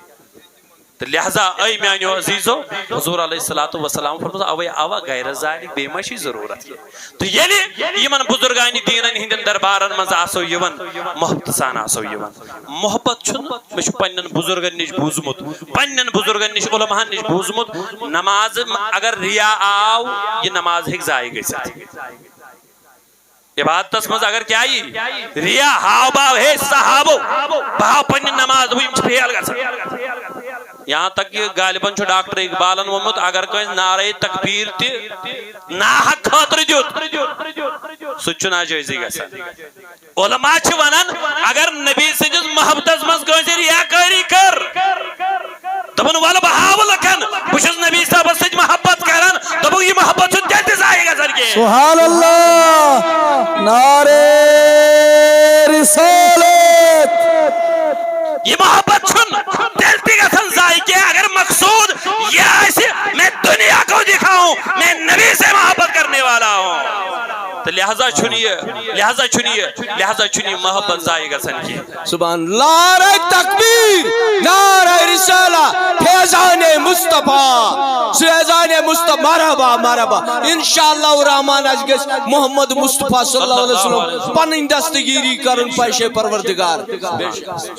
تہٕ لہذا، اے میانیو عزیزو، حضور علیہ الصلوۃ والسلام فرموو، اوے اوا غیر ذالک، بیٚیہِ ما چھِ ضروٗرت کینٛہہ؟ تہٕ ییٚلہِ یِمن بزرگان دیٖنن ہٕنٛدٮ۪ن دربارن منٛز آسو یِوان، محبتہٕ سان آسو یِوان۔ محبت چھُنہٕ، مےٚ چھُ پننٮ۪ن بزرگن نِش بوٗزمُت، پننٮ۪ن بزرگن نِش، علماہن نِش بوٗزمُت، نماز م-، اگر ریا آو، یہِ نماز ہیٚکہِ ضایع گٔژھِتھ۔ عبادتس منٛز اگر کیٛاہ یی؟ ریا، ہاو باو، ہے صحابو، بہٕ ہاو پننہِ نماز، دوٚپُن، یِم چھِ فیل گژھان۔ یہاں تک کہ غالباً چھُ ڈاکٹر اقبالن ووٚنمُت، اگر کٲنٛسہِ نعرہ تکبیر تہِ ناحق خٲطرٕ دیُت، سُہ تہِ چھُ ناجٲیزٕے گژھان۔ علماء چھِ ونان، اگر نبی سٕنٛدِس محبتس منٛز کٲنٛسہِ ریاکٲری کٔر، دوٚپُن، "ولہٕ بہٕ ہاوٕ لُکن، بہٕ چھُس نبی صٲبس سۭتۍ محبت کران"، دوٚپُکھ، یہِ محبت چھُنہٕ تیٚلہِ تہِ ضایع گژھان کینٛہہ۔ سبحان اللہ، نعرہ رسالت۔ یہِ محبت چھُنہٕ تیٚلہِ تہِ گژھان ضایع کینٛہہ، اگر مقصود یہِ آسہِ، میں دنیا کو دکھاؤں، میں نبی سے محبت کرنے والا ہوں۔ تہٕ لہذا چھُنہٕ یہِ، لہذا چھُنہٕ یہِ، لہذا چھُنہٕ یہِ محبت ضایع گژھان کینٛہہ۔ سبحان اللہ، نعرہ تکبیر، نعرہ رسالہ، فیضان مصطفیٰ، فیضان مصطفیٰ، مرحبا، مرحبا۔ انشاءاللہ الرحمن، اَسہِ گژھِ محمد مصطفیٰ صلی اللہ علیہ وسلم پنٕنۍ دستگیری کرُن پیشے پروردگار۔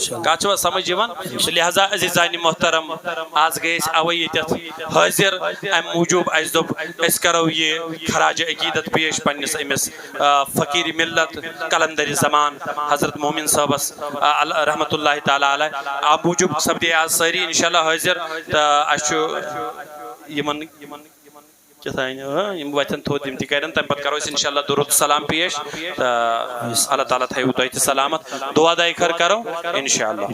کتھ چھوا سمجھ یِوان؟ لہذا عزیزان محترم، آز گٔے أسۍ اوے ییٚتٮ۪تھ حٲضِر، امہِ موٗجوٗب اَسہِ دوٚپ أسۍ کرو یہِ خراج عقیدت پیش پننِس أمِس آ، فقیٖر مِلت، قلندر زمان، حضرت مومن صٲبس، آ، ال-، رحمت اللہ تعالیٰ علیہ۔ آ، موٗجوٗب سپدے آز سٲری انشاءاللہ حٲضِر۔ تہٕ اَسہِ چھُ یِمن، کیٛاہ تام، اۭں، یِم وۄتھن تھوٚد، یِم تہِ کرن، تَمہِ پتہٕ کرو أسۍ انشاءاللہ درود سلام پیش۔ تہٕ اللہ تعالیٰ تھٲیِو تۄہہِ تہِ سلامت۔ دعا دۄیہِ خٲر کرو انشاءاللہ۔